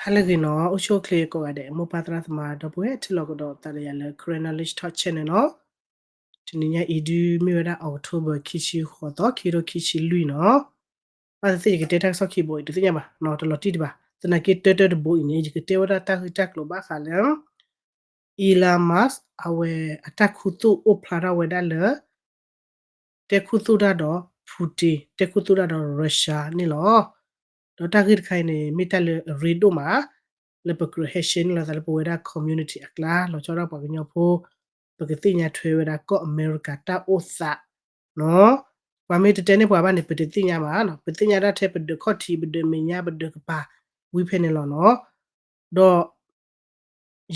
ဟါလၢအဂ့ၤနီၤ, အိၣ်ဆူၣ်အိၣ်ချ့ကိးဂၤဒဲး မိၢ်ပၢ်သရၣ်သမါ ဒီပုၢ်ဝဲၢ်ထံလီၢ်ကဒီးသးဒီးယၤလၢ Karen Knowledge Talk Channel နီၤ. တနံၤညါအံၤဒုးမ့ၢ်ဝဲဒၣ် October ခံဆံဃိးသီ ခံထိခံဆံလွံၢ်နီၤ. ဘၣ်သ့ၣ်သ့ၣ်ယကတဲတၢ်ကစီၣ်ခံဘိအံၤ တသ့ၣ်ညါဘၣ်နီၤ, တလီၤတံၢ်ဒံးဘၣ်. သနာ်က့တၢတၢတဘိအံၤန့ၣ် ယကတဲဝဲဒၣ်တၢ်ဂ့ၢ်တၢ်ကျိၤဘၣ်ဃးလၢ Elon Musk အဝဲအတၢ်ခူသူၣ်အိၣ်ဖျါထီၣ်ဝဲဒၣ်လၢ တဲခူသူၣ်တၢ်ဒီး Putin တဲခူသူၣ်တၢ်ဒီး Russia န့ၣ်လီၤ. ဒီးတၢ်ဂ့ၢ်တခါအံၤန့ၣ် မ့ၢ်တၢ်လၢအရ့ဒိၣ်မး လၢပကြၢးဟဲ share န့ၢ်လိာ်သးလၢပဝဲဒၣ် community အကျါ လီၤဆီဒၣ်ပှၤကညီဖိ ပကသ့ၣ်ညါထွဲဝဲဒၣ်ကီၢ်အမဲရကၤတၢ်အိၣ်သးနီၤ. ပှၤမ့ၢ်တတဲန့ၢ်ပှၤဘၣ်န့ၣ် ပတသ့ၣ်ညါဘၣ်နီၤ. ပသ့ၣ်ညါဒၣ်ထဲပဒၢးခီၣ်ထံး ပဒၢးမဲာ်ညါ ပဒၢးကပၤ ဝံၤဖဲန့ၣ်လီၤနီၤ.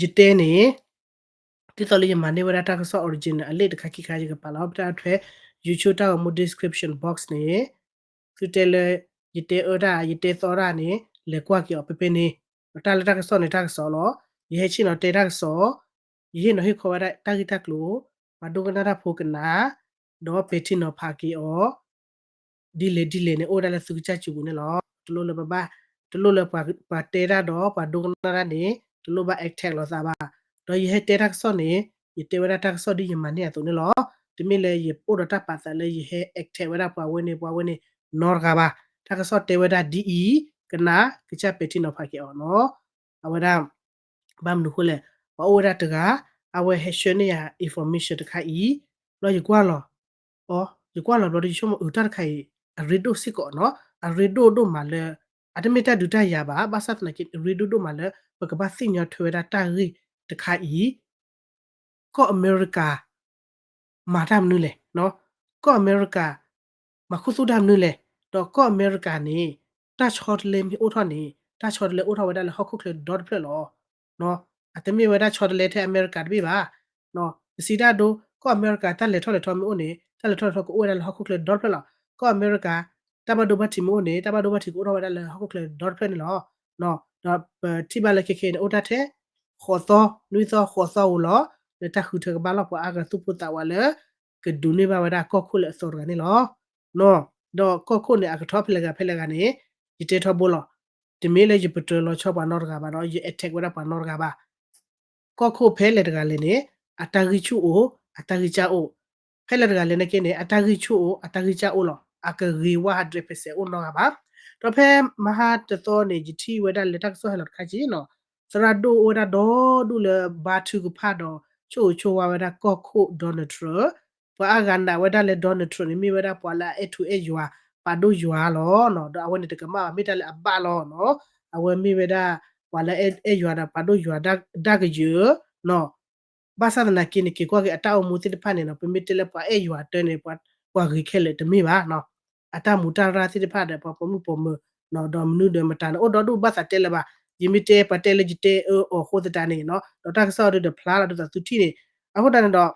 ဒီး ယတဲန့ၣ် ဒ်သိးလၢယမၤန့ၢ်ဝဲဒၣ်တၢ်ကစီၣ် original အလံာ်တခါခံခါ ယကပာ်လီၤတၢ်ထွဲ YouTube တၢ်ဂီၤမူ description box န့ၣ် သုတဲလၢ ယတဲအၢတၢ် ယတဲသီတၢ်န့ၣ် လဲၤကွၢ်က့ၤအီၤဖဲဖဲန့ၣ်. ဒီးတၢ်လၢတၢ်ကစီၣ်န့ၣ် တၢ်ကစီၣ်လီၤ. ယဟဲဆ့ၣ်နီၤတဲတၢ်ကစီၣ်, ယဟ့ၣ်နီၤဟ့ၣ်ခီဝဲဒၣ်တၢ်ဂ့ၢ်တၢ်ကျိၤ, ပှၤဒိကနၣ်တၢ်ဖိကနၣ်, ဒီးပဲာ်ထံနီၤဖးက့ၤအီၤ ဒ်လဲၣ်ဒ်လဲၣ်န့ၣ် အိၣ်ဝဲဒၣ်လၢသုကစၢ်စုပူၤန့ၣ်လီၤ. တလိၣ်လၢပဘၣ်, တလိၣ်လၢပှၤတဲတၢ်ဒီးပှၤဒိကနၣ်တၢ်န့ၣ် တလိၣ်ဘၣ် attack လိာ်သးဘၣ်. ဒီးယဟဲတဲတၢ်ကစီၣ်န့ၣ် ယတဲဝဲဒၣ်တၢ်ကစီၣ်ဒ်ယမၤန့ၢ်အသိးန့ၣ်လီၤ. တမ့ၢ်လၢယအိၣ်ဒီးတၢ်ပာ်သးလၢယဟဲ attack ဝဲဒၣ်ပှၤဝဲန့ၣ်ပှၤဝဲန့ၣ် နီတဂၤဘၣ်. တၢ်ကစီၣ်တဲဝဲဒၣ်ဒ်အံၤ, ကနၣ် ကစၢ်ပဲာ်ထံနီၤဖးက့ၤအီၤနီၤ. အဝဲဒၣ် ဘၣ်မနုၤဃိလဲၣ်, ပှၤအိၣ်ဝဲဒၣ်တဂၤ အဝဲဟဲဆှၢန့ၢ်ယၤ information တခါအံၤ, ဘျီယကွၢ်လီၤ, အီ, ယကွၢ်လီၤဘျီဒီး ယဆိကမိၣ် အုးတၢ်တခါအံၤ အရ့ဒိၣ်စ့ၢ်ကီးနီၤ, အရ့ဒိၣ်ဒိၣ်မးလၢ အတမ့ၢ်တၢ်ဒုးတၢ်ယၤဘၣ်, ဘၣ်ဆၣ်သနာ်က့ အရ့ဒိၣ်ဒိၣ်မးလၢ ပကဘၣ်သ့ၣ်ညါထွဲဝဲဒၣ်တၢ်ဂ့ၢ်တခါအံၤ ကီၢ်အမဲရကၤ မၤတၢ်မနုၤလဲၣ်, ကီၢ်အမဲရကၤ မၤခူသူၣ်တၢ်မနုၤလဲၣ်, ဒီးကီၢ်အမဲရကၤန့ၣ် တၢ်ဆီတလဲမ့ၢ်အိၣ်ထီၣ်န့ၣ် တၢ်ဆီတလဲအိၣ်ထီၣ်ဝဲဒၣ်လၢဟီၣ်ခိၣ်ချၢဒီတဖျၢၣ်လီၤ. အတမ့ၢ်ဝဲဒၣ်ဆီတလဲထဲအမဲရကၤတဘ့ၣ်ဘၣ်. ပစံးတၢ်ဒိ ကီၢ်အမဲရကၤတၢ်လဲၤထီၣ်လဲၤထီမ့ၢ်အိၣ်န့ၣ် တၢ်လဲၤထီၣ်လဲၤထီကအိၣ်ဝဲဒၣ်လၢဟီၣ်ခိၣ်ချၢဒီတဖျၢၣ်လီၤ. ကီၢ်အမဲရကၤ တၢ်ဘၣ်ဒိဘၣ်ထံးမ့ၢ်အိၣ်န့ၣ် တၢ်ဘၣ်ဒိဘၣ်ထံးကအိၣ်ထီၣ်ဝဲဒၣ်လၢဟီၣ်ခိၣ်ချၢဒီတဖျၢၣ်န့ၣ်လီၤ. ဒီးပထံၣ်ဘၣ်လၢခဲခဲအံၤန့ၣ် အိၣ်တၢ်ထဲ ဃိးသီ နွံသီ ဃိးသီဧိၤလီၤ. လၢတၢ်ဃုထၢကဘၣ်လီၢ်ပှၤအါဂၤသူၣ်ဖှံသးဝးလၢ ကဒိးန့ၢ်ဘၣ်ဝဲဒၣ်ကီၢ်ခိၣ်လၢအသီတဂၤန့ၣ်လီၤ. ဒီးကီၢ်ခိၣ်န့ၣ် အကထီၣ်ဖဲလဲၣ်ဂၤဖဲလဲၣ်ဂၤန့ၣ် ယတဲထီဘိလီၤ. တမ့ၢ်လၢယပတြၢၤလီၤဆီပှၤနီတဂၤဘၣ်ဒီး ယ attack ဝဲဒၣ်ပှၤနီတဂၤဘၣ်. ကီၢ်ခိၣ်ဖဲလဲၣ်တဂၤလဲၣ်န့ၣ် အတၢ်ဂံၢ်ဆူၣ်အိၣ် အတၢ်ဂံၢ်စၢ်အိၣ်, ဖဲလဲၣ်တဂၤလဲၣ်န့ၣ်က့န့ၣ် အတၢ်ဂံၢ်ဆူၣ်အိၣ် အတၢ်ဂံၢ်စၢ်အိၣ်လီၤ. အကဂ့ၤဝဲ hundred percent အိၣ်နီတဂၤဘၣ်. ဒီးဖဲမဟါတသီန့ၣ် ယထံၣ်ဝဲဒၣ်လၢတၢ်ကစီၣ်ဟဲလီၤတခါက့နီၤ, သရၣ်ဒိၣ်အိၣ်ဝဲဒၣ်ဒီဒူၣ်လၢဘါထုကဖၣ်ဒီး ဆိၣ်ဂ့ၤဆိၣ်ဝါဝဲဒၣ်ကီၢ်ခိၣ် Donald Trump, ပှၤအါဂၤနာ်ဝဲဒၣ်လၢ Donald Trump န့ၣ် မ့ၢ်ဝဲဒၣ်ပှၤလၢအအဲၣ်ထူအဲၣ်ယွၤ ပာ်ဒိၣ်ယွၤလီၤ. ဒီးအဝဲန့ၣ်တကမၣ်ဘၣ် မ့ၢ်တၢ်လၢအဘၣ်လီၤနီၤ. အဝဲမ့ၢ်ဝဲဒၣ် ပှၤလၢအအဲၣ်ယွၤဒီးပာ်ဒိၣ်ယွၤဒၣ်ကယၢၤနီၤ. ဘၣ်ဆၣ်သနာ်က့န့ၣ် က့ၤကွၢ်က့ၤအတၢ်အိၣ်မူသ့ၣ်တဖၣ်န့ၣ်နီၤ ပမ့ၢ်တဲလၢပှၤအဲၣ်ယွၤတၢ်န့ၣ် ပှၤဂ့ၤခဲလၢာ်တမ့ၢ်ဘၣ်နီၤ. အတၢ်မူးတၢ်ရၢ်သ့ၣ်တဖၣ်ဒီး ပှၤပိာ်မုၣ်ပိာ်မၢၤနီၤ ဒီးမနုၤဒီးမတၤန့ၣ် အိၣ်ဒီဒူၣ်ဘၣ်သးတဲလၢၤဘၣ်. ယမ့ၢ်တဲပှၤတဲလၢယတဲအၢအီၤအဃိသတးန့ၣ်နီၤ ဒီးတၢ်ကစီၣ်ဒုးဒီးဖျါလီၤဒ်သိးသုထံၣ်န့ၣ် အဃိသတးန့ၣ်ဒီး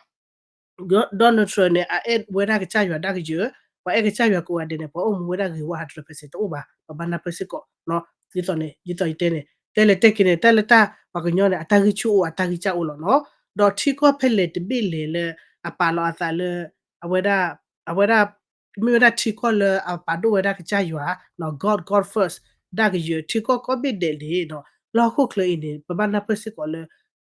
Donald Trump န့ၣ် အအဲၣ်ဝဲဒၣ်ကစၢ်ယွၤဒၣ်ကယၢၤ, ပှၤအဲၣ်ကစၢ်ယွၤကိးဂၤဒဲးန့ၣ် ပှၤအိၣ်မူဝဲဒၣ်ဂ့ၤဝဲ hundred percent တအိၣ်ဘၣ်, ပဘၣ်နၢ်ပၢၢ်စ့ၢ်ကီးနီၤ. ဒ်သိးန့ၣ် ဒ်သိးယတဲန့ၣ် တဲလဲၤတဲက့ၤန့ၣ် တၢ်လၢတၢ်ပှၤကညီန့ၣ် အတၢ်ဂံၢ်ဆူၣ်အိၣ် အတၢ်ဂံၢ်စၢ်အိၣ်လီၤနီၤ. ဒီးထံကီၢ်ဖဲလဲၣ်တဘ့ၣ်လဲၣ်လၢ အပာ်လီၤအသးလၢ အဝဲဒၣ် အဝဲဒၣ် မ့ၢ်ဝဲဒၣ်ထံကီၢ်လၢအပာ်ဒိၣ်ဝဲဒၣ်ကစၢ်ယွၤနီၤ God, God first ဒၣ်ကယၢၤ ထံကီၢ်ကိးဘ့ၣ်ဒဲးန့ၣ်နီၤ လၢဟီၣ်ခိၣ်ချၢအံၤန့ၣ် ပဘၣ်နၢ်ပၢၢ်စ့ၢ်ကီးလၢ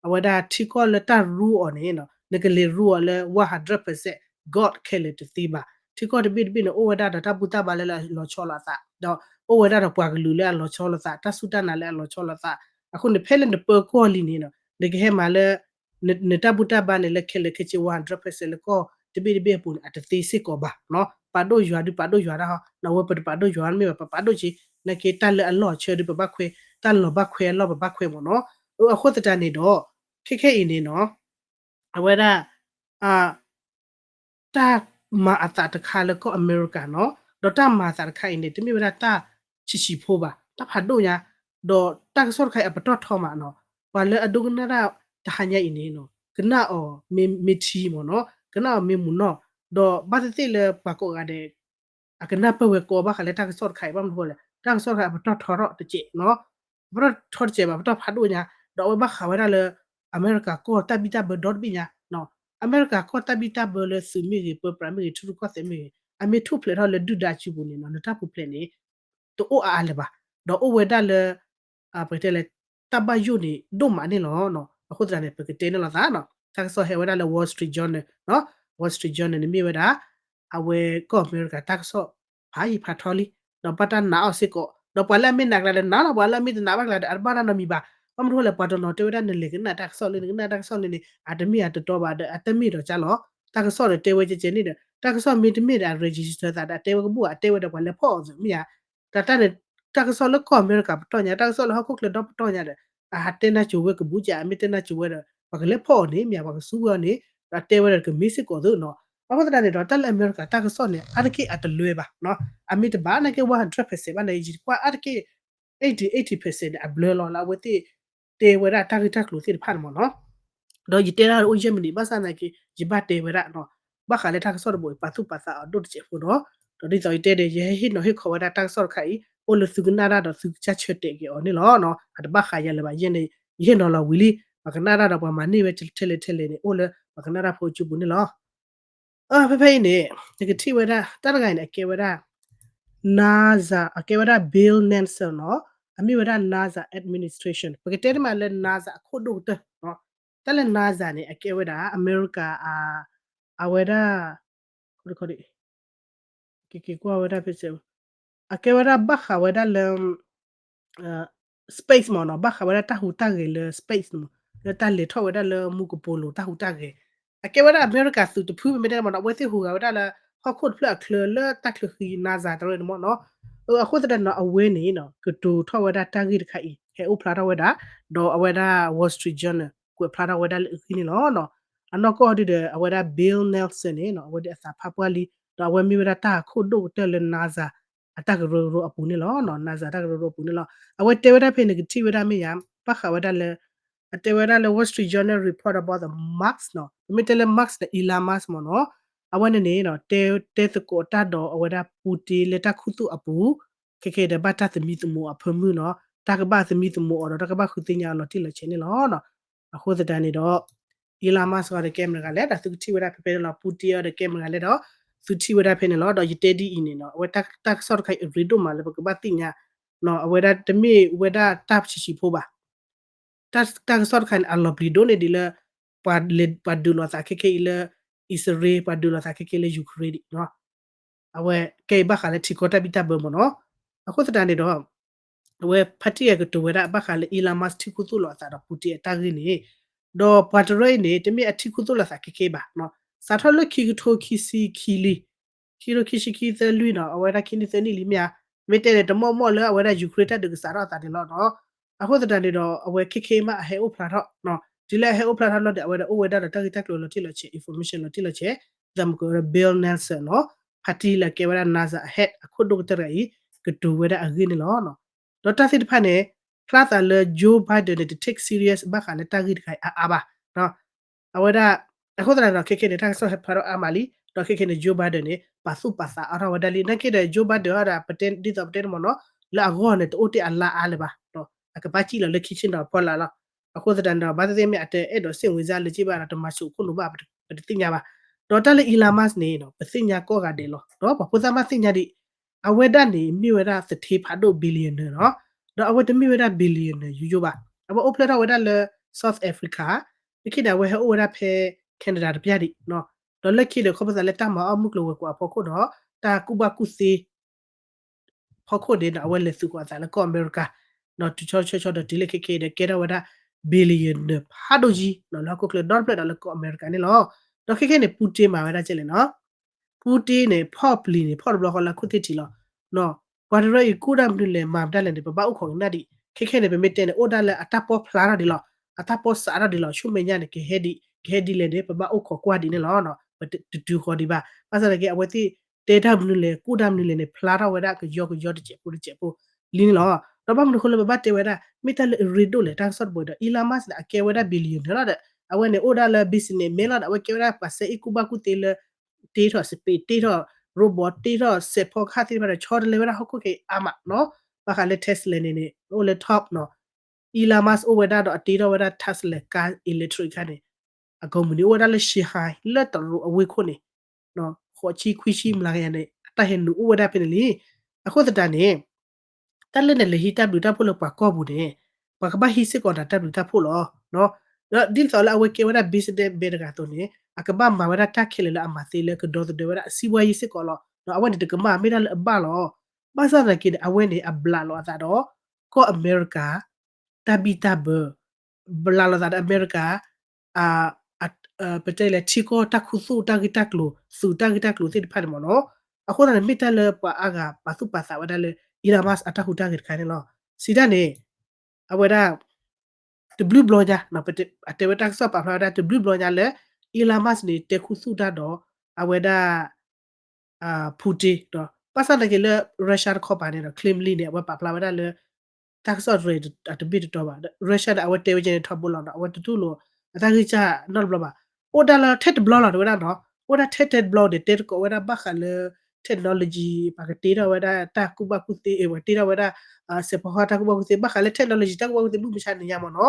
အဝဲဒၣ်ထံကီၢ်လၢတၢ် rule အီၤန့ၣ်နီၤ နကလဲၤ rule အီၤလၢ one hundred percent God ခဲလၢာ်တသ့ဘၣ်. ထံကီၢ်တဘ့ၣ်တဘ့ၣ်န့ၣ် အိၣ်ဝဲဒၣ်ဒီးတၢ်ဘူၣ်တၢ်ဘါလၢအလီၤဆီလိာ်အသး ဒီးအိၣ်ဝဲဒၣ်ဒီးပှၤကလုာ်လၢအလီၤဆီလိာ်သး တၢ်စူၢ်တၢ်နာ်လၢအလီၤဆီလိာ်သး. အဃိန့ၣ် ဖဲလၢနပၢၤကီၢ်လံန့ၣ်နီၤ နကဟဲမၤလၢ နတၢ်ဘူၣ်တၢ်ဘါန့ၣ် လၢခဲလၢာ်ခဲဆ့ one hundred percent လၢကီၢ်တဘ့ၣ်တဘ့ၣ်အပူၤန့ၣ် အတသ့စ့ၢ်ကီးဘၣ်နီၤ. ပာ်ဒိၣ်ယွၤဒုးပာ်ဒိၣ်ယွၤဒၣ်ဟီ နဝဲပတပာ်ဒိၣ်ယွၤမ့ၢ်ဘၣ် ပပာ်ဒိၣ်က့ၤ နာ်က့တၢ်လၢအလီၢ်အဆၢဒုးပဘၣ်ခွဲ တၢ်လီၤဘၣ်ခွဲအလီၢ်ပဘၣ်ခွဲမ့ၢ်နီၤ. အဃိသတးန့ၣ်ဒီး ခဲခဲအံၤန့ၣ်နီၤ အဝဲဒၣ် တၢ်မၤအသးတခါလၢကီၢ်အမဲရကၤနီၤ ဒီးတၢ်မၤအသးတခါအံၤန့ၣ် တမ့ၢ်ဝဲဒၣ်တၢ်ဆံးဆံးဖိဘၣ် တၢ်ဖးဒိၣ်ညါ ဒီးတၢ်ကစီၣ်တခါအံၤအပတီၢ်ထီမးနီၤ ပှၤလၢအဒိကနၣ်တၢ်တဟါညါအံၤန့ၣ်နီၤ ကနၣ်အီၤမ့ၢ်ထံမ့ၢ်နီၤ ကနၣ်အီၤမ့ၢ်မုာ်နီၢ် ဒီးဘၣ်သ့ၣ်သ့ၣ်လၢပှၤကိးဂၤဒဲး အကနၢ်ပၢၢ်ဝဲကိးဘၣ်ဃးလၢတၢ်ကစီၣ်တခါအံၤ ဘၣ်မနုၤဃိလဲၣ် တၢ်ကစီၣ်တခါအံၤအပတီၢ်ထီထီၣ်တစဲးနီၤ အပတီၢ်ထီတစဲးဘၣ် ပတီၢ်ဖးဒိၣ်ညါ ဒီးအဝဲဘၣ်ဃးဝဲဒၣ်လၢ အမဲရကၤကီၢ်တၢ်ဘံၣ်တၢ်ဘၢဒီတဘ့ၣ်ညါ အမဲရကၤကီၢ်တၢ်ဘံၣ်တၢ်ဘၢလၢသုးမ့ၢ်ဂ့ၤ ပၢပြးမ့ၢ်ဂ့ၤ ထူရူၢ်ကီၢ်သဲးမ့ၢ်ဂ့ၤ အမ့ၢ်ထူၣ်ဖျဲးထီၣ်လၢဒုၣ်ဒါစုပူၤန့ၣ်နီၤ နတၢ်ပူၤဖျဲးန့ၣ် တအိၣ်အါအါလၢၤဘၣ် ဒီးအိၣ်ဝဲဒၣ်လၢ ပကတဲလဲၣ် တၢ်ဘၣ်ယိၣ်န့ၣ်ဒိၣ်မးန့ၣ်လီၤ. အဃိသတးန့ၣ် ပကတဲန့ၣ်လီၤသးနီၤ တၢ်ကစီၣ်ဟဲဝဲဒၣ်လၢ Wall Street Journal နီၤ Wall Street Journal န့ၣ်မ့ၢ်ဝဲဒၣ် အဝဲကီၢ်အမဲရကၤတၢ်ကစီၣ် ဖးယံၤဖးထီလံ ဒီးဘၣ်တၢ်နာ်အီၤစ့ၢ်ကီး ဒီးပှၤလၢအမ့ၢ်နာ်ကျါဒီးနာ်လီၤ ပှၤလၢအမ့ၢ်တနာ်ဘၣ်ကျါဒီး အတဘၣ်တၢ်နီတမံၤဘၣ်. ဘၣ်မနုၤအဃိလဲၣ် ပှၤတနီၤတဲဝဲဒၣ် နလဲၤကနၣ်တၢ်ကစီၣ်လၢ နကနၣ်တၢ်ကစီၣ်လၢန့ၣ် အတမ့ၢ်အတတီဘၣ်ဒီး အတမ့ၢ်ဒီးကၢ်လီၤ. တၢ်ကစီၣ်ဒီးတဲဝဲကဲကဲန့ၣ်ဒီး တၢ်ကစီၣ်မ့တမ့ၢ်ဒီး အ register သးဒီး အတဲဝဲကဘူၣ် အတဲဝဲဒီးပှၤလဲၤဖီၣ်အီၤသ့မ့ၢ်ဧါ. တၢ်တၢ်န့ၣ် တၢ်ကစီၣ်လၢကီၢ်အမဲရကၤပတီၢ်ညါ တၢ်ကစီၣ်လၢဟီၣ်ခိၣ်ချၢဒီပတီၢ်ညါဒီး အဟးတဲနၢ်ကၠိဝဲကဘူၣ်ကၢ် အမ့ၢ်တဲနၢ်ကၠိဝဲဒီး ပှၤကလဲၤဖီၣ်အီၤန့ၣ်မ့ၢ်ဧါ ပှၤကစူးဝဲအီၤန့ၣ် ဒီးတဲဝဲဒီးကမ့ၢ်စ့ၢ်ကီးသ့နီၤ. အဃိသတးန့ၣ်ဒီး တၢ်လၢအမဲရကၤတၢ်ကစီၣ်န့ၣ် အါတက့ၢ်အတလွဲဘၣ်နီၤ အမ့ၢ်တဘၣ်နာ်က့ one hundred percent ဘၣ်န့ၣ် ယကွၢ်အါတက့ၢ် eighty eighty percent န့ၣ် အဘျၢလီၤလၢအဝဲသ့ၣ် တဲဝဲဒၣ်တၢ်ဂ့ၢ်တၢ်ကျိၤသ့ၣ်တဖၣ်န့ၣ်မ့ၢ်နီၤ. ဒီးယတဲဒၣ်အိၣ်ယဲၢ်မံးနံး ဘၣ်ဆၣ်သနာ်က့ ယဘၣ်တဲဝဲဒၣ်နီၤ ဘၣ်ဃးလၢတၢ်ကစီၣ်တဘိအံၤ ပာ်သူၣ်ပာ်သးအီၤဒိၣ်တစဲးဖိဒီး ဒီးဒ်သိးယတဲန့ၣ် ယဟဲဟ့ၣ်နီၤဟ့ၣ်ခီဝဲဒၣ်တၢ်ကစီၣ်တခါအံၤ အိၣ်လၢသုကနၣ်တၢ်ဒီးသုကစၢ်ဆၢတဲာ်က့ၤအီၤန့ၣ်လီၤ. အတဘၣ်ဃးယၤလၢၤဘၣ် ယဲန့ၣ် ယဟ့ၣ်နီၤလီၤဝံၤလံ ပှၤကနၣ်တၢ်ဒီးပှၤမၤန့ၢ်ဝဲထဲလဲၣ်ထဲလဲၣ်န့ၣ် အိၣ်လၢပှၤကနၣ်တၢ်ဖိအစုပူၤန့ၣ်လီၤ. ဖဲဖဲအံၤန့ၣ် နကထံၣ်ဝဲဒၣ် တၢ်တဂၤအံၤန့ၣ် အကဲဝဲဒၣ် NASA အကဲဝဲဒၣ် Bill Nelson နီၤ အမ့ၢ်ဝဲဒၣ် NASA administration ပကတဲတမံၤလၢ NASA အခိၣ်ဒိၣ်ကတၢၢ် တၢ်လၢ NASA န့ၣ် အကဲဝဲဒၣ် အမဲရကၤ အဝဲဒၣ် ကက့ၤကွၢ်ဝဲဒၣ်ဖဲ အကဲဝဲဒၣ်ဘၣ်ဃးဝဲဒၣ်လၢ space မ့ၢ်နီၤ ဘၣ်ဃးဝဲဒၣ်တၢ်ဟူးတၢ်ဂဲၤလၢ space မ့ၢ် လၢတၢ်လဲၤထီၣ်ဝဲဒၣ်လၢမူကပိာ်လိၤတၢ်ဟူးတၢ်ဂဲၤ အကဲဝဲဒၣ်အမဲရကၤသုးတဖုမ့ၢ်တဲမ့ၢ်နီၤ အဝဲသ့ၣ်ဟူးဂဲၤဝဲဒၣ်လၢ ဟီၣ်ခိၣ်တဖျၢၣ်အချၢလၢတၢ်ချၢဃံ NASA တရၢန့ၣ်မ့ၢ်နီၤ အဃိသတးန့ၣ် အဝဲန့ၣ် ကတိၤထီၣ်ဝဲဒၣ်တၢ်ဂ့ၢ်တခါအံၤ ဟဲအိၣ်ဖျါထီၣ်ဝဲဒၣ် ဒီးအဝဲဒၣ် Wall Street Journal ကွဲးဖျါထီၣ်ဝဲဒၣ်လၢအဂ့ၢ်န့ၣ်လီၤ. အနီၢ်ကီၢ်ဒုဒီး အဝဲဒၣ် Bill Nelson န့ၣ် အဝဲဒၣ်အသးဖးပှၢ်လံ ဒီးအဝဲမ့ၢ်ဝဲဒၣ်တၢ်အခိၣ်ဒိၣ်ကတၢၢ်လၢ NASA အတၢ်ကရၢကရိအပူၤန့ၣ်လီၤ. NASA တၢ်ကရၢကရိအပူၤန့ၣ်လီၤ. အဝဲတဲဝဲဒၣ်ဖဲန့ၣ် ကထံၣ်ဝဲဒၣ်မ့ၢ်ယါ ဘၣ်ဃးဝဲဒၣ်လၢ အတဲဝဲဒၣ်လၢ Wall Street Journal report about the Musk နီၤ ပမ့ၢ်တဲလၢ Musk န့ၣ် Elon Musk မ့ၢ်နီၤ အဝဲန့ၣ်န့ၣ် တဲ တဲသကိးတၢ်ဒီးအဝဲဒၣ် Putin လၢတၢ်ခူသူၣ်အပူၤ ခဲခဲဒီးဘၣ်တၢ်သမံသမိးအဖၢမုၢ်နီၤ တၢ်ကဘၣ်သမံသမိးအီၤဒီး တၢ်ကဘၣ်ဃုသ့ၣ်ညါအီၤလီၤတံၢ်လီၤဆဲးန့ၣ်လီၤ. အဃိသတးန့ၣ်ဒီး Elon Musk အီၤဒီးကဲမတဂၤလဲၣ်ဒီး သုကထံၣ်ဝဲဒၣ်ဖဲဖဲန့ၣ်လီၤ. Putin အီၤဒီးကဲမတဂၤလဲၣ်ဒီး သုထံၣ်ဝဲဒၣ်ဖဲန့ၣ်လီၤ. ဒီးယတဲဒ်အံၤန့ၣ်နီၤ အဝဲတၢ်ကစီၣ်တခါအံၤအရ့ဒိၣ်မးလၢပကဘၣ်သ့ၣ်ညါ အဝဲဒၣ်တမ့ၢ်ဝဲဒၣ်တၢ်ဆံးဆံးဖိဘၣ် တၢ်ကစီၣ်တခါန့ၣ် အလီၤပျံၤဒိၣ်န့ၢ်ဒံးလၢ ပှၤဒုးလိာ်သးခဲခဲအံၤလၢ အံၣ်စရ့လး ပှၤဒုးလိာ်သးခဲခဲလၢ Ukraine ဒံး အဝဲကဲအံၤဘၣ်ဃးလၢထံကီၢ်တၢ်ဘံၣ်တၢ်ဘၢမ့ၢ်နီၤ. အဃိသတးန့ၣ်ဒီး အဝဲဖါတံၢ်အကတိၤဝဲဒၣ်ဘၣ်ဃးလၢ Elon Musk ထံၣ်ခူသူၣ်လိာ်အသးဒီး Putin အတၢ်ဂ့ၢ်န့ၣ် ဒီးပှၤတရၢအံၤန့ၣ် တမ့ၢ်အထံၣ်ခူသူၣ်လိာ်သးခဲခဲဘၣ် စးထီၣ်လၢခံကထိခံဆံခံလံ ခံကထိခံဆံခံသၢလွံၢ်နီၤ အဝဲဒၣ်ခံနံၣ်သၢနံၣ်လံမ့ၢ်ဧါ မ့ၢ်တဲန့ၣ် တမီၢ်မီၢ်လၢအဝဲဒၣ် Ukraine တၢ်ဒုးကစးထီၣ်အသးန့ၣ်လီၤနီၤ. အဃိသတးန့ၣ်ဒီး အဝဲခဲခဲမးအဟဲအိၣ်ဖျါထီၣ် တုၤလၢအဟဲအိၣ်ဖျါထီၣ်လီၤဒီး အဝဲဒၣ်အိၣ်ဝဲဒၣ်ဒီးတၢ်ဂ့ၢ်တၢ်ကျိၤလီၤတံၢ်လီၤဆဲး information လီၤတံၢ်လီၤဆဲး သးမုၢ်က Bill Nelson နီၤ ဖါတံၢ်လၢကဲဝဲဒၣ် NASA head အခိၣ်ဒိၣ်ကတၢၢ်တဂၤအံၤ ကတိၤဝဲဒၣ်အဂ့ၢ်န့ၣ်လီၤ. ဒီးတၢ်သ့ၣ်တဖၣ်န့ၣ် ဖျါသးလၢ Joe Biden န့ၣ် တ take serious ဘၣ်ဃးလၢတၢ်ဂ့ၢ်တခါအံၤအါအါဘၣ် အဝဲဒၣ် အဃိသတးဒီး ခဲခဲန့ၣ် တၢ်ကစီၣ်ဟဲဖျါထီၣ်အါမးလံ ဒီးခဲခဲန့ၣ် Joe Biden န့ၣ် ပာ်သူၣ်ပာ်သးအါထီၣ်ဝဲဒၣ်လံ နာ်က့ဒီး Joe Biden အီၤဒီး ပတဲဒ်သိးပတဲန့ၣ်မ့ၢ်နီၤ လၢအဂီၢ်န့ၣ် တအိၣ်တ့ၢ်အလါအါလၢၤဘၣ် အကဘၣ်စံၣ်လီၤလၢ kitchen ဒီးအဖီလာ်လီၤ. အဃိသတးန့ၣ်ဒီး ဘၣ်သ့ၣ်သ့ၣ်မ့ၢ်အတအဲၣ်ဒိးစ့ၣ်ဝံၤစၢ်လၢၤဘၣ်ဒီး တမၤဆိၣ်ခိၣ်နူာ်ဘၣ် ပတသ့ၣ်ညါဘၣ်. ဒီးတၢ်လၢ Elon Musk န့ၣ် ပသ့ၣ်ညါကိးဂၤဒဲးလီၤ ဒီးပှၤဖိသၣ်မးသ့ၣ်ညါဒံး အဝဲဒၣ်န့ၣ် မ့ၢ်ဝဲဒၣ်သထ့ဖးဒိၣ် billionaire နီၤ ဒီးအဝဲတမ့ၢ်ဝဲဒၣ် billionaire ယိယိဘၣ်. အဝဲအိၣ်ဖျဲၣ်ထီၣ်ဝဲဒၣ်လၢ South Africa လၢခံန့ၣ်အဝဲဟဲအိၣ်ဝဲဒၣ်ဖဲ Canada တပျၢ်ဒံး ဒီးလၢခံန့ၣ် ခီဖျိသးလၢတၢ်မၤအီၣ်မုၢ်ကျိၤဝဲၤကွာ်အဖီခိၣ်ဒီး တၢ်ကူၣ်ဘၣ်ကူၣ်သ့ ဖီခိၣ်န့ၣ်ဒီး အဝဲလဲၤသုးဃီၤအသးလၢကီၢ်အမဲရကၤ ဒီးတုၤဆီဆီဆီဒီးတုၤလၢခဲခဲဒီး ကဲထီၣ်ဝဲဒၣ် billionaire ဖးဒိၣ်ယံၤ လၢဟီၣ်ခိၣ်ချၢဒီတဖျၢၣ်ဒီးလၢကီၢ်အမဲရကၤန့ၣ်လီၤ. ဒီးခဲခဲန့ၣ် Putin မၤဝဲဒၣ်ကဲလဲၣ်နီၤ Putin န့ၣ် ဖီၣ်ပျံၤန့ၣ် ဖီၣ်တဘျီဃီလၢအခိၣ်သ့ၣ်ထံးလီၤ. ပှၤတရၢအံၤကူၣ်တၢ်မနုၤလဲၣ် မၤမတၤလဲၣ်န့ၣ် ပဘၣ်အိၣ်ခိးကနၣ်ဒံး ခဲခဲန့ၣ် ပမ့ၢ်တဲန့ၣ် အိၣ်ဒၣ်လၢအတၢ်ပီၢ်ဖျါထီၣ်ဒံးလီၤ အတၢ်ပီၢ်စးထီၣ်ဒံးလီၤ ဆူမဲာ်ညါန့ၣ် ကဟဲဒ် ကဟဲဒ်လဲၣ်န့ၣ် ပဘၣ်အိၣ်ခိးကွၢ်ဒံးန့ၣ်လီၤ. ပတတုၤဃီၤဒံးဘၣ် ဘၣ်ဆၣ်သနာ်က့ အဝဲသ့ၣ်တဲတၢ်မနုၤလဲၣ် ကူၣ်တၢ်မနုၤလဲၣ်န့ၣ် ဖျါထီၣ်ဝဲဒၣ်ကယီကယီတစဲးဖိတစဲးဖိလံန့ၣ်လီၤ. ဒီးဘၣ်မနုၤအဃိလၢပဘၣ်တဲဝဲဒၣ် မ့ၢ်တၢ်လၢအရ့ဒိၣ်လဲၣ် တၢ်ကစီၣ်တဘိဒီး Elon Musk န့ၣ် အကဲဝဲဒၣ် billionaire လီၤဒီး အဝဲန့ၣ်အိၣ်ဒၣ်လၢ businessman လီၤဒီး အဝဲကဲဝဲဒၣ်ပှၤစဲအ့ၣ်ကူၣ်ဘၣ်ကူၣ်သ့လၢ တ့ထီၣ် space တ့ထီၣ် robot တ့ထီၣ် စဲးဖီကဟၣ်သ့ၣ်တဖၣ်ဒီး ဆီတလဲဝဲဒၣ်ဟီၣ်ခိၣ်ခဲအံၤအါမးနီၤ. ဘၣ်ဃးလၢ Tesla န့ၣ်န့ၣ် အိၣ်လၢ top နီၤ Elon Musk အိၣ်ဝဲဒၣ်ဒီးအတ့ထီၣ်ဝဲဒၣ် Tesla car electric ခါန့ၣ် အကိးမုၢ်နံၤအိၣ်ဝဲဒၣ်လၢ Shanghai လၢတရူးအဝ့ၢ်ခိၣ်န့ၣ် ဃိးဆံခွံဆံမျးကယၤန့ၣ် အတၢ်ဟဲနုာ်အိၣ်ဝဲဒၣ်ဖဲန့ၣ်လံ. အဃိသတးန့ၣ် တၢ်လၢန့ၣ် လဲၤဟံးတၢ်ဘျုးတၢ်ဖှိၣ်လၢပှၤကီၢ်ပူၤန့ၣ် ပှၤကဘၣ်ဟံးစ့ၢ်ကီးနၤတၢ်ဘျုးတၢ်ဖှိၣ်လီၤ. ဒီးဒ်သိးလၢအဝဲကဲဝဲဒၣ် businessman တဂၤအသိးန့ၣ် အကဘၣ်မၤဝဲဒၣ်တၢ်ခဲလၢာ်လၢအမၤသ့လၢကဒီသဒၢဝဲဒၣ်အစံးဝါယံၤစ့ၢ်ကီးလီၤ. အဝဲန့ၣ်တကမၣ်မ့ၢ်ဒၣ်လၢအဘၣ်လီၤ. ဘၣ်ဆၣ်သနာ်က့န့ၣ် အဝဲန့ၣ်အဘျးလီၤအသးဒီး ကီၢ်အမဲရကၤ တၢ်ဘံၣ်တၢ်ဘၢ ဘျးလီၤသးဒီးအမဲရကၤ ပတဲလဲၣ် ထံကီၢ်တၢ်ခူသူၣ်တၢ်ဂ့ၢ်တၢ်ကျိၤ သုးတၢ်ဂ့ၢ်တၢ်ကျိၤသ့ၣ်တဖၣ်န့ၣ်မ့ၢ်နီၤ. အဃိသတးန့ၣ် မ့ၢ်တၢ်လၢပှၤအါဂၤပာ်သူၣ်ပာ်သးဝဲဒၣ်လၢ Elon Musk အတၢ်ဟူးတၢ်ဂဲၤတခါန့ၣ်လီၤ. စံးတၢ်န့ၣ် အဝဲဒၣ် တဘျုးဘျီညါ အတဲဝဲတၢ်ကစီၣ်ပာ်ဖျါဝဲဒၣ်တဘျုးဘျီညါလၢ Elon Musk န့ၣ် တဲခူသူၣ်တၢ်ဒီး အဝဲဒၣ် Putin ဒီး ဘၣ်ဆၣ်သနာ်က့လၢ Russia တခီပၤန့ၣ်ဒီး Kremlin န့ၣ် အဝဲပာ်ဖျါဝဲဒၣ်လၢ တၢ်ကစီၣ်တရံးအတဘ့ၣ်တတီဘၣ်. Russia န့ၣ် အဝဲတဲဝဲကဲန့ၣ်ထီဘိလီၤဒီး အဝဲတတူၢ်လိာ်အတၢ်ဂံၢ်စၢ်နီတဘျီဘၣ်. အိၣ်ဒၣ်လၢထဲတဘျီလီၤ တဲဝဲဒၣ်နီၤ. အိၣ်ဒၣ်ထဲထဲတဘျီန့ၣ် တဲသကိးဝဲဒၣ်ဘၣ်ဃးလၢ technology ပှၤကတ့ထီၣ်ဝဲဒၣ်တၢ်ကူၣ်ဘၣ်ကူၣ်သ့ ပှၤတ့ထီၣ်ဝဲဒၣ် စဲးဖီဟီၣ်တၢ်ကူၣ်ဘၣ်ကူၣ်သ့ ဘၣ်ဃးလၢ technology တၢ်ကူၣ်ဘၣ်ကူၣ်သ့ မုၢ်မဆါန့ၣ်ညါမ့ၢ်နီၤ.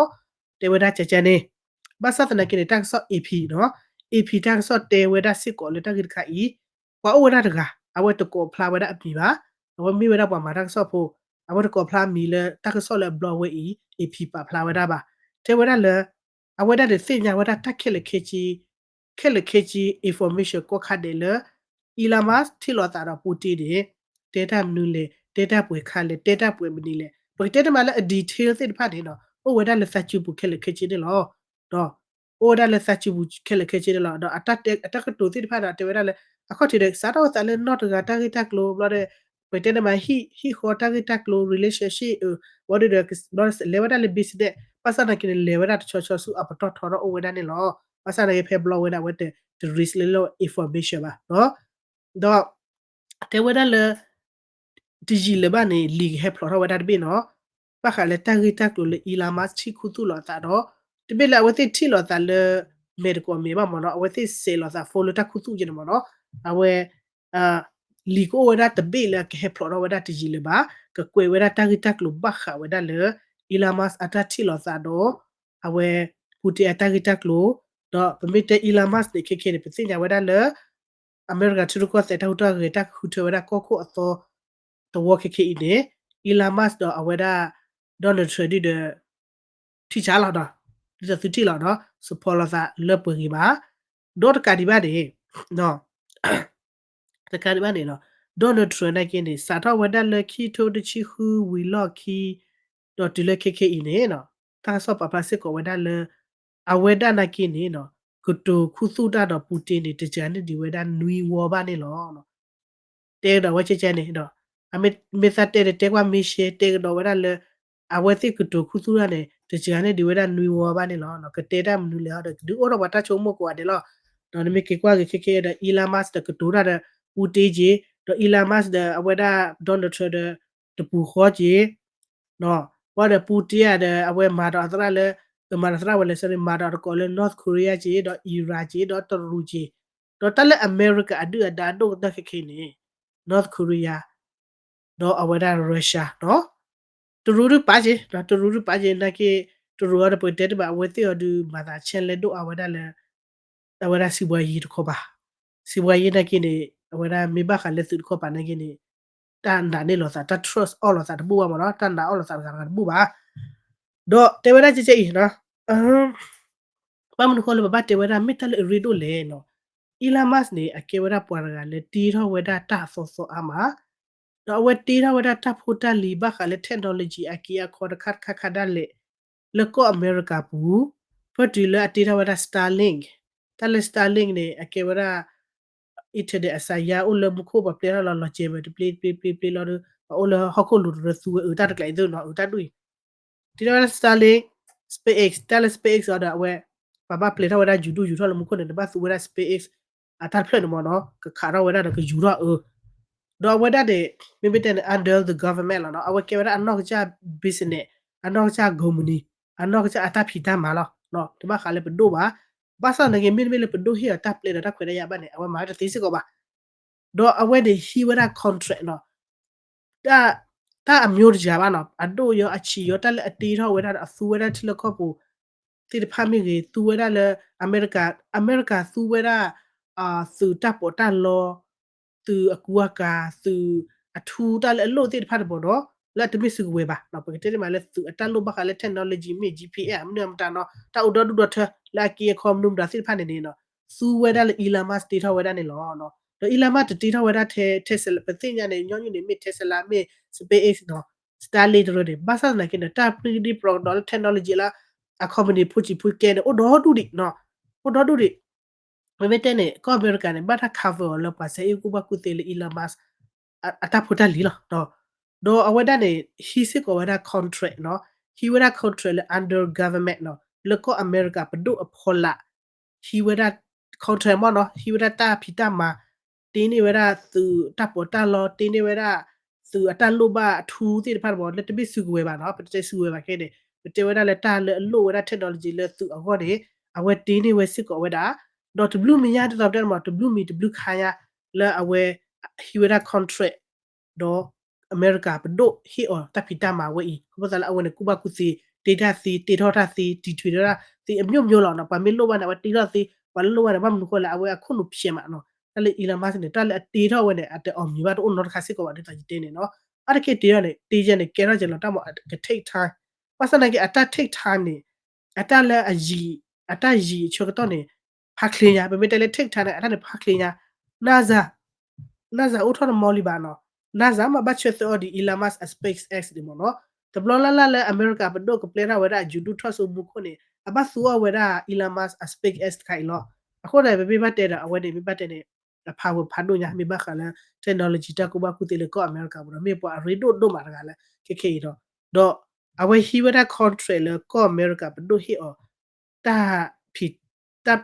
တဲဝဲဒၣ်ကဲကဲန့ၣ် ဘၣ်ဆၣ်သနာ်က့န့ၣ် တၢ်ကစီၣ် AP နီၤ AP တၢ်ကစီၣ်တဲဝဲဒၣ်စ့ၢ်ကီးလၢတၢ်ဂ့ၢ်တခါအံၤ ပှၤအိၣ်ဝဲဒၣ်တဂၤ အဝဲတကိးဖျါဝဲဒၣ်အမံၤဘၣ်. အဝဲမ့ၢ်ဝဲဒၣ်ပှၤမၤတၢ်ကစီၣ်ဖိ အဝဲတကိးဖျါအမံၤလၢတၢ်ကစီၣ်လၢအဘျီဝဲအံၤ AP ပာ်ဖျါဝဲဒၣ်ဘၣ်. တဲဝဲဒၣ်လၢ အဝဲဒၣ်န့ၣ်သ့ၣ်ညါဝဲဒၣ်တၢ်ခဲလၢာ်ခဲဆ့ ခဲလၢာ်ခဲဆ့ information ကိးခါဒဲးလၢ Elon Musk ထံၣ်လိာ်သးဒီး Putin န့ၣ် တဲတၢ်မနုၤလဲၣ် တဲတၢ်ပှဲၤခါလဲၣ် တဲတၢ်ပှဲၤမနုၤလဲၣ် ပကတဲတမံၤလၢအ detail သ့ၣ်တဖၣ်န့ၣ်ဒီး အိၣ်ဝဲဒၣ်လၢသးစူၤပူၤခဲလၢာ်ခဲဆ့န့ၣ်လီၤ. ဒီး အိၣ်ဝဲဒၣ်လၢသးစူၤပူၤခဲလၢာ်ခဲဆ့န့ၣ်လီၤ. ဒီးအတၢ်ကတိၤသ့ၣ်တဖၣ်ဒီးတဲဝဲဒၣ်လၢ အခီၣ်ထံးဒီး စးထီၣ်ဝဲသးလၢနီၢ်တဂၤတၢ်ဂ့ၢ်တၢ်ကျိၤဘျီဒီး ပတဲတမံၤ ဟံၣ်ဃီတၢ်ဂ့ၢ်တၢ်ကျိၤ relationship အဝဲဒီး လဲၤဝဲဒၣ်လၢ business ဘၣ်ဆၣ်သနာ်က့န့ၣ် လဲၤဝဲဒၣ်တဆီဆီဆူအပတီၢ်ထီထီၣ်အိၣ်ဝဲဒၣ်န့ၣ်လီၤ. ဘၣ်ဆၣ်သနာ်က့ဖဲဘျီဝဲန့ၣ် အဝဲတ release လၢ information ဘၣ်. ဒီး တဲဝဲဒၣ်လၢ တယံာ်လၢၤဘၣ်န့ၣ် လံာ်ကဟဲဖျိးထီၣ်ဝဲဒၣ်တဘ့ၣ်နီၤ. ဘၣ်ဃးလၢတၢ်ဂ့ၢ်တၢ်ကျိၤလၢ Elon Musk ထံၣ်ခူသူၣ်လိာ်သးဒီး တမ့ၢ်လၢအဝဲသ့ၣ်ထံၣ်လိာ်သးလၢ မဲာ်တကိးမဲာ်ဘၣ်မ့ၢ်နီၤ အဝဲသ့ၣ်စဲးလိာ်သး phone လၢတၢ်ခူသူၣ်ကဲန့ၣ်မ့ၢ်နီၤ. အဝဲ လံာ်ကအိၣ်ဝဲဒၣ်တဘ့ၣ်လၢအကဟဲဖျိးထီၣ်ဝဲဒၣ်တယံာ်လၢၤဘၣ် ကကွဲးဝဲဒၣ်တၢ်ဂ့ၢ်တၢ်ကျိၤဘၣ်ဃးဝဲဒၣ်လၢ Elon Musk အတၢ်ထံၣ်လိာ်သးဒီး အဝဲ Putin အတၢ်ဂ့ၢ်တၢ်ကျိၤ ဒီးပမ့ၢ်တဲ Elon Musk န့ၣ် ခဲခဲန့ၣ် ပသ့ၣ်ညါဝဲဒၣ်လၢ အမဲရကၤထံရူၢ်ကီၢ်သဲးတၢ်ဟူးတၢ်ဂဲၤတၢ်ဃုထၢဝဲဒၣ်ကီၢ်ခိၣ်အသီ သဝီခဲခဲအံၤန့ၣ် Elon Musk ဒီးအဝဲဒၣ် Donald Trump ဒ်ဒီး ထံၣ်ဆါလီၤဒီး ဒ်သိးသုထံၣ်လီၤဒီး support လိာ်သးလၢပှဲၤဂ့ၤဘၣ်. ဒီးတကးဒံးဘၣ်န့ၣ် တကးဒံးဘၣ်န့ၣ်နီၤ Donald Trump နာ်က့န့ၣ် စးထီၣ်ဝဲဒၣ်လၢခံထိတဆံဃုဝံၤလီၢ်ခံ ဒီးတုၤလၢခဲခဲအံၤန့ၣ်နီၤ တၢ်ကစီၣ်ပာ်ဖျါစ့ၢ်ကီးဝဲဒၣ်လၢ အဝဲဒၣ်နာ်က့န့ၣ်နီၤ ကတိၤခူသူၣ်တၢ်ဒီး Putin န့ၣ် တစှၤန့ၢ်ဒံးဝဲဒၣ်နွံဝီဘၣ်န့ၣ်လီၤ. တဲကဒီးဝဲကဲကဲန့ၣ်ဒီး အမ့ၢ်သးတဲဒီးတဲကွၢ်မ့ၢ်ရှဲ တဲကဒီးဝဲဒၣ်လၢ အဝဲသ့ၣ်ကတိၤခူသူၣ်တၢ်န့ၣ် တစှၤန့ၢ်ဒံးဝဲဒၣ်နွံဝီဘၣ်န့ၣ်လီၤ. ကတဲတၢ်မနုၤလဲၣ်ဒီး ဒုးအိၣ်ထီၣ်ပှၤတၢ်ဆိကမိၣ်ကိးဂၤဒဲးလီၤ. ဒီးနမ့ၢ်က့ၤကွၢ်က့ၤခဲခဲဒီး Elon Musk ဒီးကတိၤတၢ်ဒီး Putin က့ ဒီး Elon Musk ဒီးအဝဲဒၣ် Donald Trump ဒီး တပူၤဃီက့ ဝဲဒီး Putin ဧါဒီး အဝဲမၤဒီးအသရၣ်လၢ မၤဒီးသရၣ်ဝဲလဲၤဆၢန့ၣ် မၤဒီးတကိးလၢ North Korea က့ ဒီး Iran က့ ဒီးတရူးက့ ဒီးတၢ်လၢအမဲရကၤအဒုၣ်အဒါအဒိၣ်ကတၢၢ်ခဲခဲအံၤန့ၣ် North Korea ဒီးအဝဲဒၣ် Russia နီၤ တရူးဒုးပာ်က့ တရူးဒုး ပာ်က့ နာ်က့ တရူးအံၤဒီးပတဲတဘၣ် အဝဲသ့ၣ်အံၤဒုးမၤသးဆဲးလဲဒိၣ်အါဝဲဒၣ်လၢ အဝဲဒၣ်စံးဘှါယံၤတခီပၤ စံးဘှါယံၤနာ်က့န့ၣ် အဝဲဒၣ်မ့ၢ်ဘၣ်ဃးလၢသုးတခီပၤနာ်က့န့ၣ် တၢ်နာ်န့ၢ်လိာ်သး တၢ် trust အီၣ်လိာ်သးတဘူၣ်ဘၣ်မ့ၢ်နီၤ တၢ်နာ်အီၣ်လိာ်သးတဂၤတဂၤတဘူၣ်ဘၣ် ဒီးတဲဝဲဒၣ်ကဲကဲအံၤ ဘၣ်မနုၤဃိလၢပဘၣ်တဲဝဲဒၣ်မ့ၢ်တၢ်လၢအရ့ဒိၣ်လဲၣ်နီၤ Elon Musk န့ၣ် အကဲဝဲဒၣ်ပှၤတဂၤလၢတ့ထီၣ်ဝဲဒၣ်တၢ်အသီသီအါမး ဒီးအဝဲတ့ထီၣ်ဝဲဒၣ်တၢ်ဖိတၢ်လံၤဘၣ်ဃးလၢ technology အက့အခီတခါတခါခါဒၣ်လဲာ် လၢကီၢ်အမဲရကၤပူၤ ဖဲတုၤလၢအတ့ထီၣ်ဝဲဒၣ် Starlink တၢ်လၢ Starlink န့ၣ် အကဲဝဲဒၣ် internet အစးယါအိၣ်လၢမူခိၣ် ပှၤပျဲထီၣ်လီၤလီၤစဲးဝဲတပျ့တပျ့တပျ့တပျ့လီၤဒီး ပှၤအိၣ်လၢဟီၣ်ခိၣ်လိၤတရၢသူဝဲအုးတၢ်တကျဲအံၤသ့နီၤ အုးတၢ်ဒူၣ်အံၤ တ့ထီၣ်ဝဲဒၣ် Starlink SpaceX တၢ်လၢ SpaceX အံၤဒီးအဝဲ ပှၤဘၣ်ပျဲထီၣ်ဝဲဒၣ်ယူၤဒိၣ်ယူၤထီၣ်လၢမူခိၣ်န့ၣ် နဘၣ်သူဝဲဒၣ် SpaceX အတၢ်တဖျၢၣ်န့ၣ်မ့ၢ်နီၤ ကခးထီၣ်ဝဲဒၣ်ဒီးကယူၤထီၣ်အုး ဒီးအဝဲဒၣ်န့ၣ် မ့မ့ၢ်တဲန့ၣ် under the government လီၤနီၤ အဝဲကဲဝဲဒၣ်အနီၢ်ကစၢ် business အနီၢ်ကစၢ် company အနီၢ်ကစၢ်အတၢ်ဖံးတၢ်မၤလီၤ တဘၣ်ဃးလၢပဒိၣ်ဘၣ် ဘၣ်ဆၣ်သနာ်က့ မ့တမ့ၢ်လၢပဒိၣ်ဟ့ၣ်အီၤတၢ်ပျဲဒီးတၢ်ခွဲးတၢ်ယာ်ဘၣ်န့ၣ် အဝဲမၤဝဲတသ့စ့ၢ်ကီးဘၣ် ဒီးအဝဲန့ၣ်ဟံးဝဲဒၣ် contract နီၤ တၢ်အမျိုးတယၤဘၣ်နီၤ အဒိၣ်ယီၤအဆံးယီၤ တၢ်လၢအတ့ထီၣ်ဝဲဒၣ်ဒီးအသူဝဲဒၣ်ထံလၢကီၢ်ပူၤ သ့ၣ်တဖၣ်မ့ၢ်ဂ့ၤ သူဝဲဒၣ်လၢ အမဲရကၤ အမဲရကၤသူဝဲဒၣ် သုးတၢ်ပီးတၢ်လီ သုးအကူအကၤ သုးအထူတၢ်လၢအလိၣ်သ့ၣ်တဖၣ်တဘီဒီး လၢအတမ့ၢ်စုကဝဲၤဘၣ်, ပကတဲန့ၣ်မးလၢသုးအတၢ်လိၣ်ဘၣ်ဃးလၢ technology မ့ၢ် G P S မနုၤမတၤနီၤ တၢ်အိၣ်ဒီဒူၣ်ဒီထၢ လၢအက့အခီမနုၤမတၤသ့ၣ်တဖၣ်န့ၣ်န့ၣ် သူဝဲဒၣ်လၢ Elon Musk တ့ထီၣ်ဝဲဒၣ်န့ၣ်လီၤ. ဒီး Elon Musk တတ့ထီၣ်ဝဲဒၣ်ထဲ Tesla ပသ့ၣ်ညါန့ၣ် ညီနုၢ်န့ၣ် မ့ၢ် Tesla မ့ၢ် SpaceX နီၤ Starlink တရၢန့ၣ် ဘၣ်ဆၣ်သနာ်က့န့ၣ် တၢ်ပျံၤဒံးပျီကဒီးလၢ technology လၢ အ company ဖိဆံးဖိကဲန့ၣ် အိၣ်ဒီဒူၣ်ဒံး, အိၣ်ဒီဒူၣ်ဒံး ပမ့ၢ်တဲန့ၣ် ကီၢ်အမဲရကၤန့ၣ် ဘၣ်တၢ် cover အီၤလၢပှၤဆဲအ့ၣ်ကူၣ်ဘၣ်ကူၣ်သ့လၢ Elon Musk အတၢ်ဖိတၢ်လံၤလီၤ. ဒီးအဝဲဒၣ်န့ၣ် ဟံးစ့ၢ်ကီးဝဲဒၣ် contract နီၤ, ဟံးဝဲဒၣ် contract လၢ under government နီၤ လၢကီၢ်အမဲရကၤပဒိၣ်အဖီလာ် ဟံးဝဲဒၣ် contract မ့ၢ်နီၤ ဟံးဝဲဒၣ်တၢ်ဖံးတၢ်မၤ တ့န့ၢ်ဝဲဒၣ်သုးတၢ်ပီးတၢ်လီ တ့န့ၢ်ဝဲဒၣ်သုးအတၢ်လိၣ်ဘၣ်အထူသ့ၣ်တဖၣ်န့ၣ်မ့ၢ် လၢတမ့ၢ်စုကဝဲၤဘၣ်နီၤ ပတတဲစုကဝဲၤဘၣ်ခဲန့ၣ် ပတဲဝဲဒၣ်လၢတၢ်လၢအလိၣ်ဝဲဒၣ် technology လၢသုးအဂီၢ်န့ၣ် အဝဲတ့န့ၢ်ဝဲစ့ၢ်ကီးဝဲဒၣ် ဒီးတဘျုးမံၤညါဒ်သိးပတဲန့ၣ်မ့ၢ် တဘျုးမံၤတဘျုးခါညါ လၢအဝဲဟံးဝဲဒၣ် contract ဒီး အမဲရကၤပဒိၣ်ဟ့ၣ်အီၤတၢ်ဖံးတၢ်မၤဝဲအံၤ ခီဖျိသးလၢအဝဲန့ၣ် ကူၣ်ဘၣ်ကူၣ်သ့ တ့တၢ်သ့ တ့ထီၣ်တၢ်သ့ တံာ်ထွဲထီၣ်တၢ်သ့ အမျိုးမျိုးလီၤနီၤ ပှၤမ့ၢ်လိၣ်ဘၣ်န့ၣ် အဝဲတ့ထီၣ်သ့ ပှၤလၢလိၣ်ဘၣ်န့ၣ် ဘၣ်မနုၤဃိလဲၣ် အဝဲအခိၣ်နူာ်ဖျဲးမးနီၤ တၢ်လၢ Elon Musk န့ၣ် တၢ်လၢအတ့ထီၣ်ဝဲန့ၣ် အတအီၣ်မံၤဘၣ်တအိၣ်နီတခါစ့ၢ်ကီးဘၣ် ဒ်သိးယတဲန့ၣ်နီၤ အါတက့ၢ်တ့ထီၣ်န့ၣ် တ့ယဲန့ၣ် ကဲထီၣ်က့ၤလီၤ တၢ်မ့ၢ်က take time ဘၣ်ဆၣ်သနာ်က့ အတၢ် take time န့ၣ် အတၢ်လၢအယံၤ အတၢ်ယံၤအဆၢကတီၢ်န့ၣ် ဖးချ့ညါ ပမ့ၢ်တဲလၢ take time န့ၣ် အတၢ်န့ၣ်ဖးချ့ညါ NASA NASA အိၣ်ထီၣ်တမီလံဘၣ်နီၤ NASA မ့ၢ်ဘၣ်ဆၢသၢအီၤဒ် Elon Musk အ SpaceX န့ၣ်မ့ၢ်နီၤ တဘျီလၢ်လၢ်လၢအမဲရကၤပဒိၣ်ကပျဲထီၣ်ဝဲဒၣ်အယူၤဒူၣ်ထီၣ်စိမူခိၣ်န့ၣ် အဘၣ်သူအီၤဝဲဒၣ် Elon Musk အ SpaceX တခါအံၤလီၤ အဃိန့ၣ် ပမ့ၢ်ဘၣ်တဲဒီး အဝဲန့ၣ်မ့ၢ်ဘၣ်တဲန့ၣ် အ power ဖးဒိၣ်ညါ မ့ၢ်ဘၣ်ဃးလၢ technology တၢ်ကူၣ်ဘၣ်ကူၣ်သ့လၢကီၢ်အမဲရကၤပူၤဒီး မ့ၢ်ပှၤအရ့ဒိၣ်ဒိၣ်မးတဂၤလၢ ခဲခဲအံၤဒီး ဒီးအဝဲဟံးဝဲဒၣ် contract လၢကီၢ်အမဲရကၤပဒိၣ်ဟ့ၣ်အီၤ တၢ်ဖံး တၢ်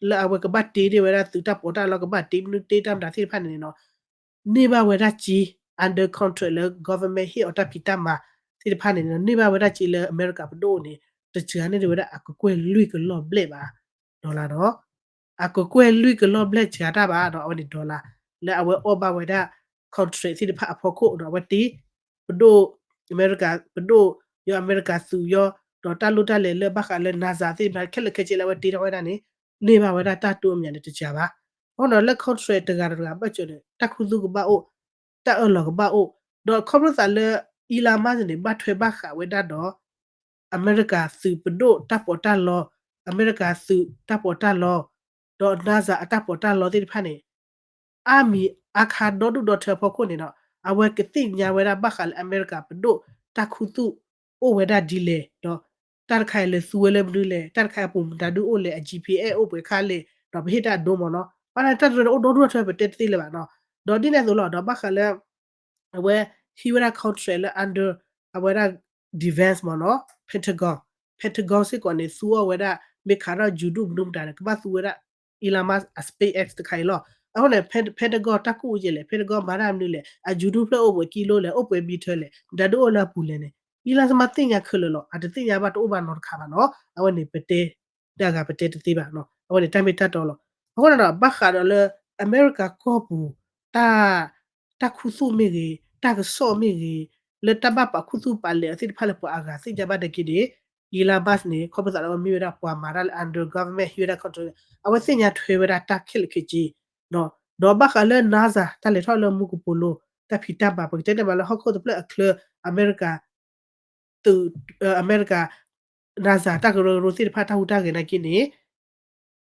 လၢအဝဲကဘၣ်တ့န့ၢ်ဝဲဒၣ်သုးတၢ်ပီးတၢ်လီ ကဘၣ်တ့မနုၤတ့တၢ်မတၤသ့ၣ်တဖၣ်န့ၣ်နီၤ န့ၢ်ဘၣ်ဝဲဒၣ်စ့ under contract လၢ government ဟ့ၣ်အီၤတၢ်ဖံးတၢ်မၤသ့ၣ်တဖၣ်န့ၣ်နီၤ န့ၢ်ဘၣ်ဝဲဒၣ်စ့လၢအမဲရကၤပဒိၣ်န့ၣ် တစှၤန့ၢ်ဝဲဒၣ်အကကွဲၢ်လွံၢ်ကလီၢ်ဘျဲၣ်ဘၣ် dollar နီၤ အကကွဲၢ်လွံၢ်ကလီၢ်ဘျဲၣ်စှၤတၢ်ဘၣ်ဒီး အဝဲန့ၣ် dollar လၢအဝဲအီၣ်ဘၣ်ဝဲဒၣ် contract သ့ၣ်တဖၣ်အဖီခိၣ်ဒီး အဝဲတ့ ပဒိၣ် အမဲရကၤ ပဒိၣ် ယီၤအမဲရကၤသုးယီၤ ဒီးတၢ်လိၣ်တၢ်လဲၤလၢဘၣ်ဃးလၢ NASA သ့ၣ်တဖၣ် ခဲလၢာ်ခဲဆ့လၢအဝဲတ့ထီၣ်ဝဲဒၣ်န့ၣ် န့ၢ်ဘၣ်ဝဲဒၣ်တၢ်တိအမျးန့ၣ်တစှၤဘၣ်. အဃိဒီးလၢ contract တဂၤတဂၤဘၣ်စၢၤန့ၣ် တၢ်ခူသူၣ်ကဘၣ်အိၣ်, တၢ်အၢၣ်လီၤကဘၣ်အိၣ်, ဒီးခီဖျိသးလၢ Elon Musk န့ၣ် ဘၣ်ထွဲဘၣ်ဃးဝဲဒၣ်ဒီး အမဲရကၤသုးပဒိၣ်တၢ်ပီးတၢ်လီ, အမဲရကၤသုးတၢ်ပီးတၢ်လီ, ဒီး NASA အတၢ်ပီးတၢ်လီသ့ၣ်တဖၣ်န့ၣ် အါမံၤအါခါဒီဒူၣ်ဒီထၢအဖီခိၣ်န့ၣ်ဒီး အဝဲကသ့ၣ်ညါဝဲဒၣ်ဘၣ်ဃးလၢအမဲရကၤပဒိၣ်တၢ်ခူသူၣ်အိၣ်ဝဲဒၣ်ဒ်လဲၣ်, ဒီးတၢ်တခါအံၤလဲၤသူဝဲလၢမနုၤလဲၣ်, တၢ်တခါအံၤအပူၤမတၤဒုအိၣ်လဲၣ်, အ GPS အိၣ်ပှဲၤခါလဲၣ်, ဒီးပဟ့ၣ်တၢ်ဒိမ့ၢ်နီၤ, ဘၣ်ဆၣ်တၢ်တရၢန့ၣ်အိၣ်ဒီဒူၣ်ဒီထၢပတဲတသ့လၢၤဘၣ်နီၤ, ဒီးဒ်န့ၣ်အသိးလီၤ, ဒီးဘၣ်ဃးလၢ အဝဲဟံးဝဲဒၣ် contract လၢ under အဝဲဒၣ် defense မ့ၢ်နီၤ, Pentagon, Pentagon စ့ၢ်ကီးန့ၣ် သူအီၤဝဲဒၣ် မ့ၢ်ခးထီၣ်ယူၤဒူၣ်မနုၤမတၤန့ၣ် ကဘၣ်သူဝဲဒၣ် Elon Musk အ SpaceX တခါအံၤလီၤ. အဃိန့ၣ် Pentagon တၢ်ကူၣ်အိၣ်ကဲလဲၣ်, Pentagon မၤတၢ်မနုၤလဲၣ်, အယူၤဒူၣ်ဖျၢၣ်အိၣ်ပှဲၤကံလိလဲၣ်, အိၣ်ပှဲၤ meter လဲၣ်, မတၤဒုအိၣ်လၢအပူၤလဲၣ်န့ၣ် Elon Musk သ့ၣ်ညါခဲလၢာ်လီၤ. အတသ့ၣ်ညါဘၣ်တအိၣ်ဘၣ်နီတခါဘၣ်နီၤ. အဝဲန့ၣ်ပတဲ တၢ်ဂၤပတဲတသ့ဘၣ်နီၤ, အဝဲန့ၣ်တၢ်မ့ၢ်တၢ်တီလီၤ. အဃိန့ၣ်ဒီး ဘၣ်ဃးဒီးလၢ အမဲရကၤကီၢ်ပူၤ တၢ် တၢ်ခူသူၣ်မ့ၢ်ဂ့ၤ, တၢ်ကစီၣ်မ့ၢ်ဂ့ၤ, လၢတၢ်ဘၣ်ပာ်ခူသူၣ်ပာ်လဲၤအီၤသ့ၣ်တဖၣ်လၢပှၤအဂၤသ့ၣ်ညါဘၣ်နာ်က့န့ၣ် Elon Musk န့ၣ် ခီဖျိသးလၢအဝဲမ့ၢ်ဝဲဒၣ်ပှၤမၤတၢ်လၢ under government ဟံးဝဲဒၣ် control န့ၣ် အဝဲသ့ၣ်ညါထွဲဝဲဒၣ်တၢ်ခဲလၢာ်ခဲဆ့ ဒီးဘၣ်ဃးလၢ NASA တၢ်လဲၤထီၣ်လၢမူကပိာ်လိၤ တၢ်ဖံးတၢ်မၤ ပကတဲန့ၣ်မးလၢဟီၣ်ခိၣ်တဖျၢၣ်အချၢ အမဲရကၤ သုး အမဲရကၤ NASA တၢ်ကရၢကရိသ့ၣ်တဖၣ်တၢ်ဟူးတၢ်ဂဲၤနာ်က့န့ၣ်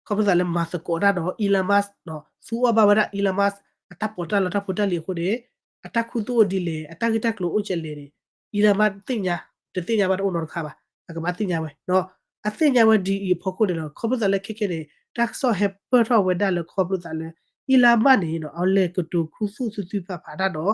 ခီဖျိသးလၢမၤသကိးတၢ်ဒီး Elon Musk သူအီၤဘၣ်ဝဲဒၣ် Elon Musk အတၢ်ပီးတၢ်လီတၢ်ဖိတၢ်လံၤအဃိန့ၣ် အတၢ်ခူသူၣ်အိၣ်ဒ်လဲၣ် အတၢ်ဂ့ၢ်တၢ်ကျိၤအိၣ်ကဲလဲၣ်န့ၣ် Elon Musk သ့ၣ်ညါ တသ့ၣ်ညါဘၣ်တအိၣ်နီတခါဘၣ် အကဘၣ်သ့ၣ်ညါဝဲ အသ့ၣ်ညါဝဲဒ်အံၤအဖီခိၣ်န့ၣ်လီၤ. ခီဖျိသးလၢခဲခဲန့ၣ် တၢ်ကစီၣ်ဟဲပၢၢ်ထီၣ်ဝဲဒၣ်လၢခီဖျိသးလၢ Elon Musk န့ၣ် အလဲၤကတိၤခူသူၣ်သုသုဖးဖးတၢ်ဒီး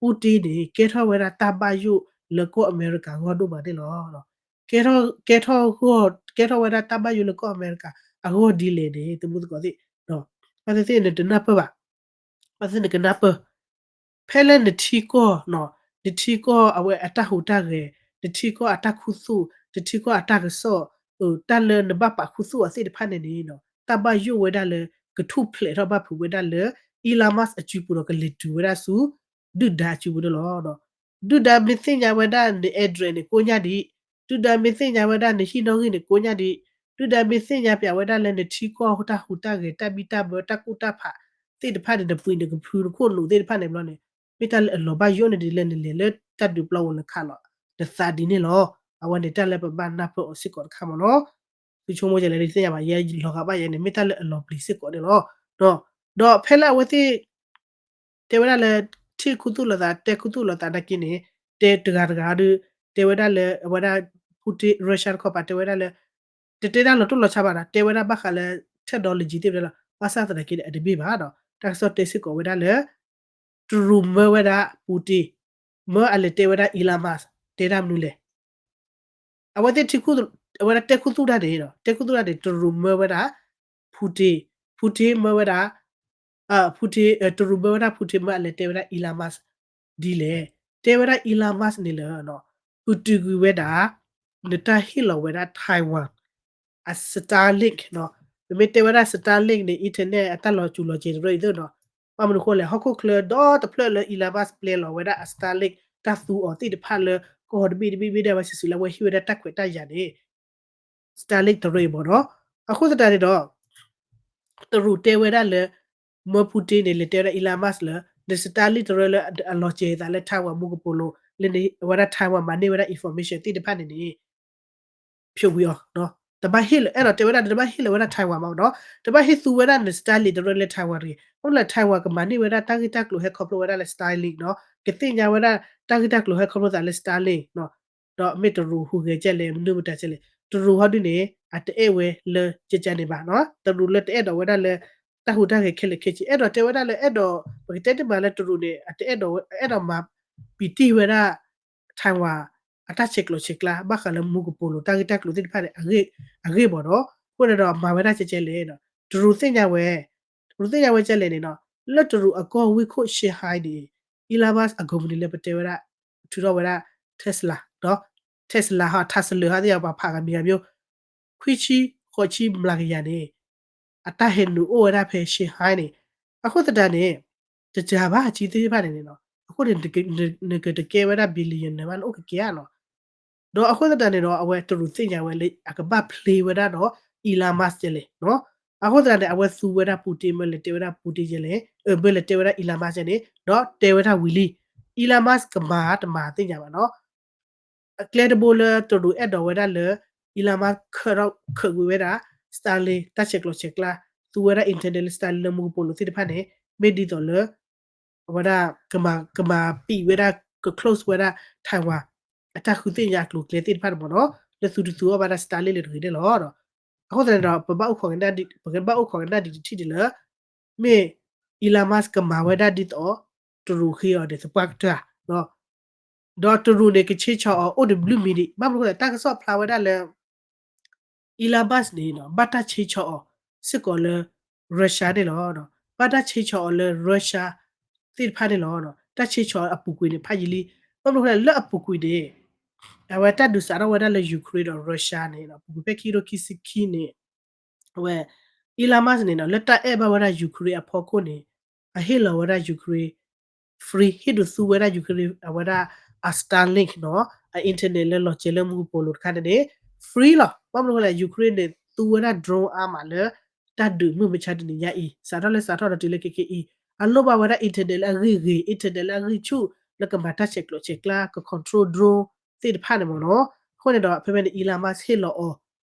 Putin န့ၣ် ကဲထီၣ်ဝဲဒၣ်တၢ်ဘၣ်ယိၣ်လၢကီၢ်အမဲရကၤဂီၢ်ဒိၣ်မးန့ၣ်လီၤ. ကဲထီၣ် ကဲထီၣ်ဂီၢ် ကဲထီၣ်ဝဲဒၣ်တၢ်ဘၣ်ယိၣ်လၢကီၢ်အမဲရကၤအဂီၢ်ဒ်လဲၣ်န့ၣ် သမူသကိးသ့ၣ် ဘၣ်သ့ၣ်သ့ၣ်နတနၢ်ပၢၢ်ဘၣ် ဘၣ်သ့ၣ်နကနၢ်ပၢၢ် ဖဲလၢနထံကီၢ်နီၤ နထံကီၢ်အဝဲအတၢ်ဟူးတၢ်ဂဲၤ နထံကီၢ်အတၢ်ခူသူၣ် နထံကီၢ်အတၢ်ကစီၣ် တၢ်လၢနဘၣ်ပာ်ခူသူၣ်အီၤသ့ၣ်တဖၣ်န့ၣ်န့ၣ် တၢ်ဘၣ်ယိၣ်ဝဲဒၣ်လၢ ကထူၣ်ဖျဲးထီၣ်ဘၣ်ဖုးဝဲဒၣ်လၢ Elon Musk အစုပူၤဒီးကလဲၤတုၤဝဲဒၣ်ဆူ ဒုၣ်ဒါအစုပူၤန့ၣ်လီၤ. ဒုၣ်ဒါမ့ၢ်သ့ၣ်ညါဝဲဒၣ်န address န့ၣ်ကိးညါဒံး, ဒုၣ်ဒါမ့ၢ်သ့ၣ်ညါဝဲဒၣ်နဟံၣ်နီၣ်ဂံၢ်န့ၣ်ကိးညါဒံး, ဒုၣ်ဒါမ့ၢ်သ့ၣ်ညါပျးဝဲဒၣ်လၢနထံကီၢ်တၢ်ဟူးတၢ်ဂဲၤ တၢ်ဘံၣ်တၢ်ဘၢ တၢ်ကူၣ်တၢ်ဖးသ့ၣ်တဖၣ်န့ၣ် နပှ့ၤနကဖုနခိၣ်နူာ်သ့ၣ်တဖၣ်န့ၣ်ဘျီန့ၣ် မ့ၢ်တၢ်လၢအလီၤဘၣ်ယိၣ်န့ၢ်ဒ်လဲၣ် နလဲၤလၢတၢ်ဒုးပျီပူၤနခးလီၤနသးဒ်န့ၣ်လီၤ. အဝဲန့ၣ်တၢ်လၢပဘၣ်နၢ်ပၢၢ်အီၤစ့ၢ်ကီးတခါမ့ၢ်နီၤ. သုဆိကမိၣ်ဒ်လဲၣ် ဒ်သ့ၣ်ညါဘၣ် ယဲလီၤဂာ်ဘၣ်ယဲန့ၣ် မ့ၢ်တၢ်လၢအလီၤပျံၤစ့ၢ်ကီးန့ၣ်လီၤ. ဒီးဖဲလၢအဝဲသ့ၣ် တဲဝဲဒၣ်လၢ ထံၣ်ခူသူၣ်လိာ်သး တဲခူသူၣ်လိာ်သးနာ်က့န့ၣ် တဲတဂၤတဂၤဒီး တဲဝဲဒၣ်လၢအဝဲဒၣ် Putin Russia တခီပၤ တဲဝဲဒၣ်လၢ တတဲတၢ်လီၤတိၢ်လီၤဆါဘၣ်ဒီး တဲဝဲဒၣ်ဘၣ်ဃးလၢ technology သ့ၣ်ဝဲဒၣ်လီၤ. ဘၣ်ဆၣ်သနာ်က့န့ၣ် အတမ့ၢ်ဘၣ်ဒီး တၢ်ကစီၣ်တဲစ့ၢ်ကီးဝဲဒၣ်လၢ တရူးမၢဝဲဒၣ် Putin မၢအလဲၤတဲဝဲဒၣ် Elon Musk တဲဒၣ်မနုၤလဲၣ်. အဝဲသ့ၣ်ထံၣ်ခူ အဝဲဒၣ်တဲခူသူၣ်တၢ်န့ၣ် တဲခူသူၣ်တၢ်န့ၣ် တရူးမၢဝဲဒၣ် Putin, Putin မၢဝဲဒၣ် Putin တရူးမၢဝဲဒၣ် Putin မၢအလဲၤတဲဝဲဒၣ် Elon Musk ဒ်လဲၣ်. တဲဝဲဒၣ် Elon Musk န့ၣ်လၢ ပတုာ်ကွံာ်ဝဲဒၣ် နတၢ်ဟ့ၣ်လီၤဝဲဒၣ် Taiwan အ Starlink နီၤ. ပမ့ၢ်တဲဝဲဒၣ် Starlink န့ၣ် internet အတၢ်လီၤစူၤလီၤစဲးတရၢအံၤသ့ၣ်နီၤ. ဘၣ်မနုၤအဃိလဲၣ် ဟီၣ်ခိၣ်ချၢဒီတဖျၢၣ်လၢ Elon Musk ပျဲလီၤဝဲဒၣ်အ Starlink တၢ်သူအီၤသ့ၣ်တဖၣ်လၢ ကီၢ်တဘ့ၣ်တဘ့ၣ်ဘ့ၣ်ဒၣ်ဝဲစုာ်စုာ်လၢအဝဲဟ့ၣ်ဝဲဒၣ်တၢ်ခွဲးတၢ်ယာ်န့ၣ် Starlink တရၢအံၤမ့ၢ်နီၤ. အဃိသတးန့ၣ်ဒီး တရူးတဲဝဲဒၣ်လၢ မၢ Putin န့ၣ် လဲၤတဲဝဲဒၣ် Elon Musk လၢ န Starlink တရၢလၢအလီၤစဲၤအသးလၢ Taiwan မူကပိာ်လိၤ လၢအဝဲဒၣ် Taiwan မၤန့ၢ်ဝဲဒၣ် information သ့ၣ်တဖၣ်န့ၣ်န့ၣ် ဖျိးဝံၤအီၤ တဘၣ်ဟ့ၣ်လၢ အဲၣ်ဒိးတဲဝဲဒၣ် တဘၣ်ဟ့ၣ်လၢၤဝဲဒၣ် Taiwan မးနီၤ. တဘၣ်ဟ့ၣ်သူဝဲဒၣ်န Starlink တရၢလၢ Taiwan တဂ့ၤ. ဘၣ်မနုၤလဲၣ် Taiwan ကမၤန့ၢ်ဝဲဒၣ်တၢ်ဂ့ၢ်တၢ်ကျိၤဟဲခီဖျိဝဲဒၣ်လၢ Starlink နီၤ. ကသ့ၣ်ညါဝဲဒၣ်တၢ်ဂ့ၢ်တၢ်ကျိၤဟဲခီဖျိသးလၢ Starlink နီၤ. ဒီးမ့ၢ်တရူးဟူးဂဲၤကဲလဲၣ် မနုၤမတၤကဲလဲၣ် တရူးဟီဒုန့ၣ် အတအဲၣ်ဝဲလၢကဲကဲန့ၣ်ဘၣ်နီၤ. တရူးလၢတအဲၣ်ဒိးဝဲဒၣ်လၢ တၢ်ဟူးတၢ်ဂဲၤခဲလၢာ်ခဲဆ့ အဲၣ်ဒိးတဲဝဲဒၣ်လၢအဲၣ်ဒိး ပကတဲတ့ၢ်မးလၢတရူးန့ၣ် အတအဲၣ်ဒိး အဲၣ်ဒိးမၤပံာ်တ့ၢ်ဝဲဒၣ် Taiwan အတၢ်ဆဲးကျိးဆဲးကျၢ ဘၣ်ဃးလၢမူကပိာ်လိၤတၢ်ဂ့ၢ်တၢ်ကျိၤသ့ၣ်တဖၣ်န့ၣ် အဂ့ၢ်မ့ၢ်နီၤ. အဃိန့ၣ်ဒီးမၤဝဲဒၣ်ကဲကဲလဲၣ်နီၤ. တရူးသ့ၣ်ညါဝဲ တရူးသ့ၣ်ညါဝဲကဲလဲၣ်န့ၣ်နီၤ. လၢတရူးအကီၢ်ဝ့ၢ်ခိၣ် Shanghai န့ၣ် Elon Musk အ company လၢပတဲဝဲဒၣ် ထုးထီၣ်ဝဲဒၣ် Tesla နီၤ. Tesla ဟီ Tesla ဟီသ့ၣ်ညါပှၤဖးဂၤမံၤဂၤမံၤ ခွံဆံဃိးဆံမျးကယၤန့ၣ် အတၢ်ဟဲနုာ်အိၣ်ဝဲဒၣ်ဖဲ Shanghai န့ၣ်. အဃိသတးန့ၣ် တစှၤဘၣ်အစုသ့ၣ်တဖၣ်န့ၣ်န့ၣ်နီၤ. အဃိန့ၣ် နကတကဲဝဲဒၣ် billionaire ဘၣ် နအိၣ်ကကဲဧါနီၤ. ဒီးအဃိသတးန့ၣ်ဒီး အဝဲတရူးသ့ၣ်ညါဝဲလၢ အကဘၣ်ဖျ့ဝဲဒၣ်ဒီး Elon Musk ကဲလဲၣ်နီၤ. အဃိသတးန့ၣ် အဝဲသူဝဲဒၣ် Putin မၢလဲၤတဲဝဲဒၣ် Putin ကဲလဲၣ် မၢလဲၤတဲဝဲဒၣ် Elon Musk န့ၣ် ဒီးတဲဝဲဒၣ်ဝံၤလံ Elon Musk ကမၤတမၤသ့ၣ်ညါဘၣ်နီၤ. အကျဲတဘိလၢတရူးအဲၣ်ဒိးဝဲဒၣ်လၢ Elon Musk ခၢၣ်ထီၣ်ခၢၣ်ကွံာ်ဝဲဒၣ် Starlink တၢ်ဆဲးကျိးဆဲးကျၢ သူဝဲဒၣ် internet လၢ Starlink လၢမူကပိာ်လိၤသ့ၣ်တဖၣ်န့ၣ် မ့ၢ်ဒ်သိးလၢ အဝဲဒၣ် ကမၤပံာ်ဝဲဒၣ် က close ဝဲဒၣ် Taiwan အတၢ်ဃုသ့ၣ်ညါအကျိၤအကျဲသ့ၣ်တဖၣ်န့ၣ်မ့ၢ်နီၤ လၢသုတသူအီၤဘၣ်ဒၣ် Starlink လၢတဂ့ၤန့ၣ်လီၤ. အဃိသတးန့ၣ်ဒီး ပဘၣ်အိၣ်ခိးကနၣ်ဒ် ပကဘၣ်အိၣ်ခိးကနၣ်ဒ်တထံၣ်ဒ်လၢ မ့ၢ် Elon Musk ကမၤဝဲဒၣ်ဒ်သိး တရူးဃ့အီၤဒီးသပှၢ်ကတၢၢ် ဒီးတရူးန့ၣ် ကဆ့ဆီအီၤအိၣ်တဘျုးမံၤဒံး ဘၣ်မနုၤအဃိလဲၣ် တၢ်ကစီၣ်ဖျါဝဲဒၣ်လၢ Elon Musk န့ၣ် ဘၣ်တၢ်ဆ့ဆီအီၤစ့ၢ်ကီးလၢ Russia န့ၣ်လီၤ. ဘၣ်တၢ်ဆ့ဆီအီၤလၢ Russia သ့ၣ်တဖၣ်န့ၣ်လီၤ. တၢ်ဆ့ဆီအီၤအပူၤကွံာ်န့ၣ် ဖးယံာ်လံ. ဘၣ်မနုၤအဃိလဲၣ် လၢအပူၤကွံာ်န့ၣ် အဝဲတၢ်ဒုးစးထီၣ်ဝဲဒၣ်လၢ Ukraine ဒီး Russia န့ၣ် အပူၤကွံာ်ဖဲခံကထိခံဆံခံန့ၣ် အဝဲ Elon Musk န့ၣ်နီၤ လၢတၢ်အဲၣ်ဘၣ်ဝဲဒၣ် Ukraine အဖီခိၣ်န့ၣ် အဟ့ၣ်လီၤဝဲဒၣ် Ukraine free ဟ့ၣ်ဒုးသူဝဲဒၣ် Ukraine အဝဲဒၣ် အ Starlink နီၤ အ internet လၢလီၤစဲၤလၢမူကပိာ်လိၤတခါန့ၣ်န့ၣ် free လီၤ. ဘၣ်မနုၤအဃိလဲၣ် Ukraine န့ၣ် သူဝဲဒၣ် drone အါမးလၢ တၢ်ဒုးမုၢ်မဆါတနံၤညါအံၤ စးထီၣ်လၢစးထီၣ်ဒီးတုၤလၢခဲကနံၣ်အံၤ အလိၣ်ဘၣ်ဝဲဒၣ် internet လၢအဂံၢ်ဂ့ၤ internet လၢအဂံၢ်ဆူၣ် လၢကမၤတၢ်ဆဲးကျိးဆဲးကျၢ က control drone သ့ၣ်တဖၣ်န့ၣ်မ့ၢ်နီၤ. အဃိန့ၣ်ဒီး ဖဲဖဲန့ၣ် Elon Musk ဟ့ၣ်လီၤအီၤ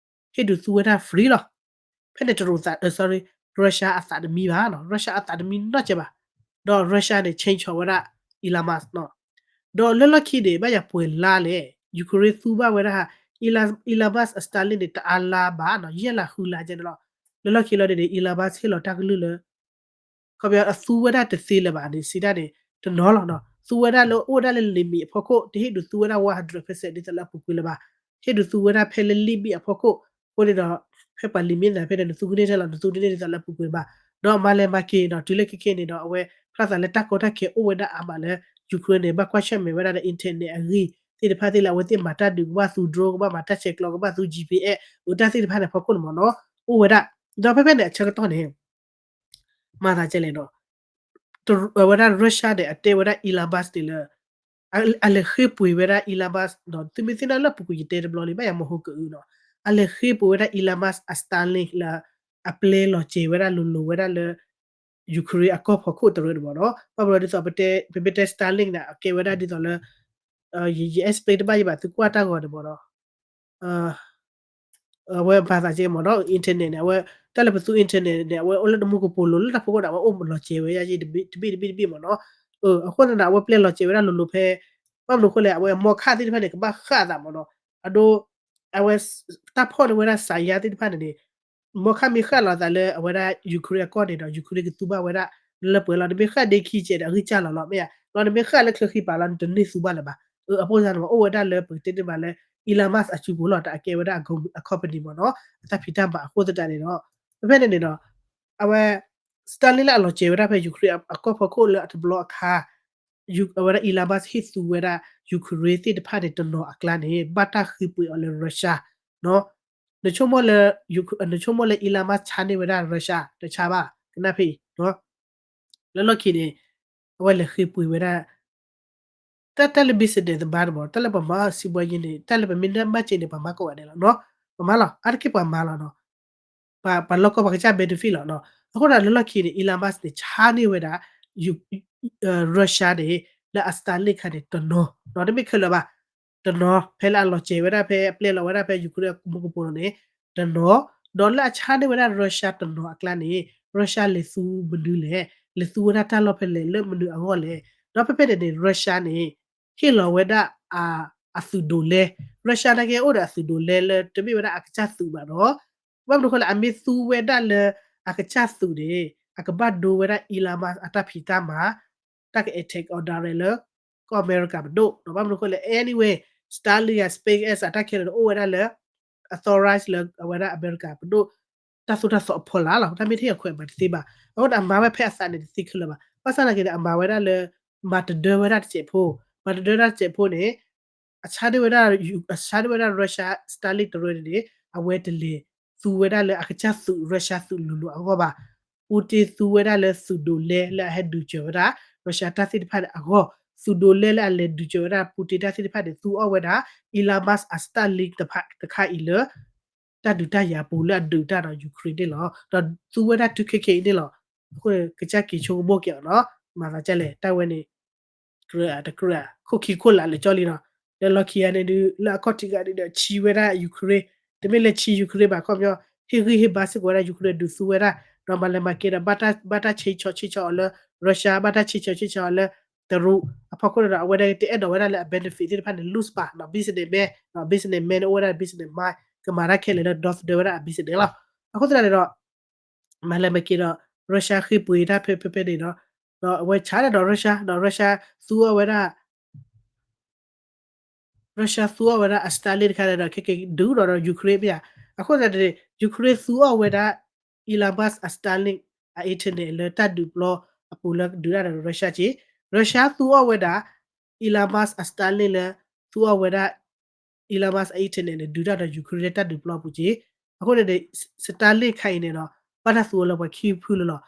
ဟ့ၣ်ဒုးသူဝဲဒၣ် free လီၤ. ဖဲန့ၣ်တရူးသး sorry Russia အသးတမံဘၣ်နီၤ Russia အသးတမံနီတစဲးဘၣ်. ဒီး Russia န့ၣ် ဆ့ဆီဝဲဒၣ် Elon Musk နီၤ. ဒီးလၢလီၢ်ခံန့ၣ် ဘၣ်ယၤပှဲၤလါလဲၣ် Ukraine သူဘၣ်ဝဲဒၣ် Elon Musk အ Starlink န့ၣ် တအါလါဘၣ်နီၤ ယဲၢ်လါဃုလါကဲန့ၣ်လီၤ. လၢလီၢ်ခံလီၤန့ၣ် Elon Musk ဟ့ၣ်လီၤတၢ်ကလုၢ်လၢ ခီပညီအသူဝဲဒၣ်တသ့လၢၤဘၣ်န့ၣ် စံးဒၣ်န့ၣ် တနီၤလီၤနီၤ. သူဝဲဒၣ်လၢအိၣ်ဝဲဒၣ်လၢ limit အဖီခိၣ် တဟ့ၣ်ဒုးသူဝဲဒၣ် one hundred percent ဒ်သိးလၢအပူၤကွံာ်လၢၤဘၣ်. ဟ့ၣ်ဒုးသူဝဲဒၣ်ဖဲလၢ limit အဖီခိၣ် အဃိန့ၣ်ဒီး ဖဲပှၤ limit သးဖဲန့ၣ် နသူကန့ၢ်ထဲလီၤ နသူကန့ၢ်ဒ်သိးလၢအပူၤကွံာ်လၢၤဘၣ်. ဒီးမၤလဲၤမၤက့ၤနီၤ တုၤလၢခဲကနံၣ်အံၤန့ၣ်ဒီး အဝဲ ဖျါသးလၢတၢ်ကီတၢ်ခဲအိၣ်ဝဲဒၣ်အါမးလၢ Ukraine န့ၣ် ဘၣ်ကွၢ်ဆၢၣ်မဲာ်ဝဲဒၣ်ဒီး internet အဂ့ၢ်သ့ၣ်တဖၣ်သ့ၣ်လၢအဝဲသ့ၣ်မၤတၢ်ဒုး ကဘၣ်သူ drone ကဘၣ်မၤတၢ်ဆဲးကျိး ကဘၣ်သူ G P S အိၣ်တၢ်သ့ၣ်တဖၣ်န့ၣ် အဖီခိၣ်န့ၣ်မ့ၢ်နီၤ အိၣ်ဝဲဒၣ်. ဒီးဖဲဖဲန့ၣ်အဆၢကတီၢ်န့ၣ် မၤသးဒ်လဲၣ်နီၤ အဝဲဒၣ် Russia န့ၣ် အတဲဝဲဒၣ် Elon Musk န့ၣ်လၢ အလဲၤဃ့ပှ့ၤဝဲဒၣ် Elon Musk ဒီး သုမ့ၢ်သ့ၣ်နီၣ်လၢအပူၤကွံာ်ယတဲတဘျီလံ ဘၣ်ယၤမဟိကအုနီၤ အလဲၤဃ့ပှ့ၤဝဲဒၣ် Elon Musk အ Starlink လၢ အပျဲလီၤစဲၤဝဲဒၣ်လိၤလိၤဝဲဒၣ်လၢ Ukraine အကီၢ်ဖီခိၣ်တရၢန့ၣ်မ့ၢ်နီၤ. ဘၣ်မနုၤဒ်သိး ပမ့ၢ်တဲ Starlink န့ၣ် အကဲဝဲဒၣ်ဒ်သိးလၢ ယ explain တဘၣ်ယဘၣ် သုကွၢ်တၢ်ဂီၤန့ၣ်မ့ၢ်နီၤ. အဝဲမၤသးကဲမ့ၢ်နီၤ internet န့ၣ် အဝဲ တၢ်လၢပသူ internet န့ၣ် အဝဲအိၣ်လၢတမူကပိာ်လိၤလၢတၢ်ဖိခိၣ်န့ၣ် အဝဲအိၣ်လီၤစဲၤဝဲယါယံၤတဘ့ၣ်တဘ့ၣ်တဘ့ၣ်မ့ၢ်နီၤ. အဃိသတးန့ၣ် အဝဲပျဲလီၤစဲၤဝဲဒၣ်လိၤလိၤဖဲ ဘၣ်မနုၤအဃိလဲၣ် အဝဲမီခၣ်သ့ၣ်တဖၣ်န့ၣ် ကဘၣ်ဃၣ်အသးမ့ၢ်နီၤ. အဒိ အဝဲ တၢ်ဖီၣ်န့ၢ်ဝဲဒၣ်စးယါသ့ၣ်တဖၣ်န့ၣ်န့ၣ် မီခၣ်မ့ၢ်ဃၣ်လီၤအသးလၢအဝဲဒၣ် Ukraine အကီၢ်န့ၣ်ဒီး Ukraine ကသူဘၣ်ဝဲဒၣ် လၢပှဲၤလီၤ. နမ့ၢ်ဃၣ်ဒ့ခံကဲဒီး အဂံၢ်စၢ်လီၤလီၤ မ့ၢ်ဧါ. ဒီးနမ့ၢ်ဃၣ်လၢချၢဃံပၤလီၤ နတန့ၢ်သူဘၣ်လၢၤဘၣ်. အဃိသတးန့ၣ် အိၣ်ဝဲဒၣ်လၢပကတဲန့ၢ်ဘၣ်လၢ Elon Musk အစုပူၤလီၤ တၢ်အကဲဝဲဒၣ်အ company မ့ၢ်နီၤ အတၢ်ဖံးတၢ်မၤအဃိသတးန့ၣ်ဒီး ဖဲဖဲန့ၣ်န့ၣ်ဒီး အဝဲ Starlink လၢအလီၤစဲၤဝဲဒၣ်ဖဲ Ukraine အကီၢ်ဖီခိၣ်လၢအတဘျီအခါ အဝဲဒၣ် Elon Musk ဟ့ၣ်သူဝဲဒၣ် Ukraine သ့ၣ်တဖၣ်န့ၣ် တနီၤအကျါန့ၣ် ဘၣ်တၢ်ဃ့ပှ့ၤအီၤလၢ Russia နဆိကမိၣ်လၢ နဆိကမိၣ်လၢ Elon Musk ဆါန့ၢ်ဝဲဒၣ် Russia တဆါဘၣ် ကနၣ်ဖဲအံၤ လၢလီၢ်ခံန့ၣ် အဝဲလဲၤဃ့ပှ့ၤဝဲဒၣ် တၢ်တၢ်လၢ business သမားန့ၣ်မ့ၢ် တၢ်လၢပမၤစီးပွားရေးန့ၣ် တၢ်လၢပမ့ၢ်မၤစ့န့ၣ် ပမၤကိးဂၤဒဲးလီၤနီၤ. ပမၤလီၤ အါတက့ၢ်ပှၤမၤလီၤနီၤ. ပှၤလီၢ်ကီၢ်ပှၤကစၢ် benefit လီၤနီၤ. အဃိဒီးလၢလီၢ်ခံန့ၣ် Elon Musk န့ၣ် ဆါန့ၢ်ဝဲဒၣ် Russia န့ၣ် လၢအ Starlink ခါန့ၣ် တနီၤနီၤ တမ့ၢ်ခဲလၢာ်ဘၣ် တနီၤ ဖဲလၢအလီၤစဲၤဝဲဒၣ်ဖဲ အပျဲလီၤဝဲဒၣ်ဖဲ Ukraine အမူကပိာ်န့ၣ် တနီၤ ဒီးလၢအဆါန့ၢ်ဝဲဒၣ် Russia တနီၤအကျါန့ၣ် Russia လဲၤသူမနုၤလဲၣ်, လဲၤသူဝဲဒၣ်တၢ်လီၢ်ဖဲလဲၣ် လၢမနုၤအဂီၢ်လဲၣ်. ဒီးဖဲဖဲန့ၣ်န့ၣ် Russia န့ၣ် ဟ့ၣ်လီၤဝဲဒၣ် အသုးဒိးလဲ Russia နာ်က့အိၣ်ဒီးအသုးဒိးလဲလၢ တမ့ၢ်ဝဲဒၣ်အကစၢ်သုးဘၣ်ဒီး ဘၣ်မနုၤအဃိလဲၣ် အမ့ၢ်သူဝဲဒၣ်လၢအကစၢ်သုးန့ၣ် အကဘၣ်ဒိဝဲဒၣ် Elon Musk အတၢ်ဖံးတၢ်မၤ တၢ်က attack အီၤ direct လၢ ကီၢ်အမဲရကၤပဒိၣ်ဒီး ဘၣ်မနုၤအဃိလဲၣ် anyway StarLink အ SpaceX အတၢ်ခဲလၢာ်န့ၣ် အိၣ်ဝဲဒၣ်လၢ authorize လၢအဝဲဒၣ်အမဲရကၤပဒိၣ် တၢ်သိၣ်တၢ်သီအဖီလာ်လီၤ. တၢ်မ့ၢ်ထဲအခွဲးမၤတသ့ဘၣ်. အဃိဒီးအမၤဝဲဖဲအသးန့ၣ်တသ့ခဲလၢာ်ဘၣ်. ဘၣ်ဆၣ်သနာ်က့ဒီး အမၤဝဲဒၣ်လၢ မၤတဒၢဝဲဒၣ်တစဲးဖိ, မၤတဒၢဒၣ်တစဲးဖိန့ၣ် အဆါန့ၢ်ဝဲဒၣ် အဆါန့ၢ်ဝဲဒၣ် Russia Starlink တရၢန့ၣ်န့ၣ် အဝဲတလဲၤသူဝဲဒၣ်လၢအကစၢ်သုး Russia သုးလိၤလိၤအဂီၢ်ဘၣ်. Putin သူဝဲဒၣ်လၢသုးဒိးလဲလၢအဟဲဒုးစၢၤဝဲဒၣ် Russia တၢ်သ့ၣ်တဖၣ်န့ၣ်အဂီၢ်, သုးဒိးလဲလၢအလဲၤဒုးစၢၤဝဲဒၣ် Putin တၢ်သ့ၣ်တဖၣ်န့ၣ် သူအီၣ်ဝဲဒၣ် Elon Musk အ Starlink တခါအံၤလၢ တၢ်ဒုးတၢ်ယၤပူၤလၢအဒုးတၢ်ဒီး Ukraine န့ၣ်လီၤ. ဒီးသူဝဲဒၣ်တုၤခဲခဲအံၤန့ၣ်လီၤ. အဃိန့ၣ် ကစၢ်က့ၤဆိကမိၣ်က့ၤအီၤနီၤ, မၤသးဒ်လဲၣ် တၢ်ဝဲန့ၣ် ကြၢးတကြၢး ခိၣ်ခံခိၣ်လာ်လၢာ်ကၠီလံနီၤ. လၢလီၢ်ခံဂၤန့ၣ်ဒုး လၢအခီၣ်ထံးဂၤန့ၣ်ဒီး ဆံဝဲဒၣ် Ukraine, တမ့ၢ်လၢဆံ Ukraine ဘၣ် ခီပညီ ဟ့ၣ်ဂံၢ်ဟ့ၣ်ဘါစ့ၢ်ကီးဝဲဒၣ် Ukraine ဒုးသူဝဲဒၣ်, ဒီးမၤလဲၤမၤက့ၤဒီး ဘၣ်တၢ်ဆံးဆီးဆံးဆီးအီၤလၢ Russia, ဘၣ်တၢ်ဆံးဆီးဆံးဆီးအီၤလၢ တရူး အဖီခိၣ်န့ၣ်ဒီး အဝဲဒၣ်တအဲၣ်ဒိးဝဲဒၣ်လၢအ benefit သ့ၣ်တဖၣ်န့ၣ် lose ဘၣ်နီၤ, business man, business man န့ၣ် အိၣ်ဝဲဒၣ် business mind ကမၤတၢ်ခဲလၢာ်လၢဒီသဒၢဝဲဒၣ်အ business လီၤ. အဃိသတးန့ၣ်ဒီး မၤလဲၤမၤက့ၤဒီး Russia ဃ့ပှ့ၤတၢ်ဖဲဖဲဖဲန့ၣ်ဒီး ဒီးအဝဲဆါဒၣ်ဒီး Russia ဒီး Russia သူအီၣ်ဝဲဒၣ် Russia သူအီၣ်ဝဲဒၣ်အ Starlink တခါန့ၣ်ဒီး ခဲက့ၤဒုးဒီးဒီး Ukraine မ့ၢ်ဧါ. အဃိသတးန့ၣ် Ukraine သူအီၣ်ဝဲဒၣ် Elon Musk အ Starlink အ internet လၢတၢ်ဒုးပျီအပူၤလၢဒုးတၢ်ဒီး Russia က့, Russia သူအီၣ်ဝဲဒၣ် Elon Musk အ Starlink လၢ သူအီၣ်ဝဲဒၣ် Elon Musk အ internet န့ၣ် ဒုးတၢ်ဒီး Ukraine လၢတၢ်ဒုးပျီအပူၤက့. အဃိန့ၣ်န့ၣ် Starlink ခါအံၤန့ၣ်ဒီး ဘၣ်တၢ်သူအီၤလၢပှၤခံဖုလၢလီၤ.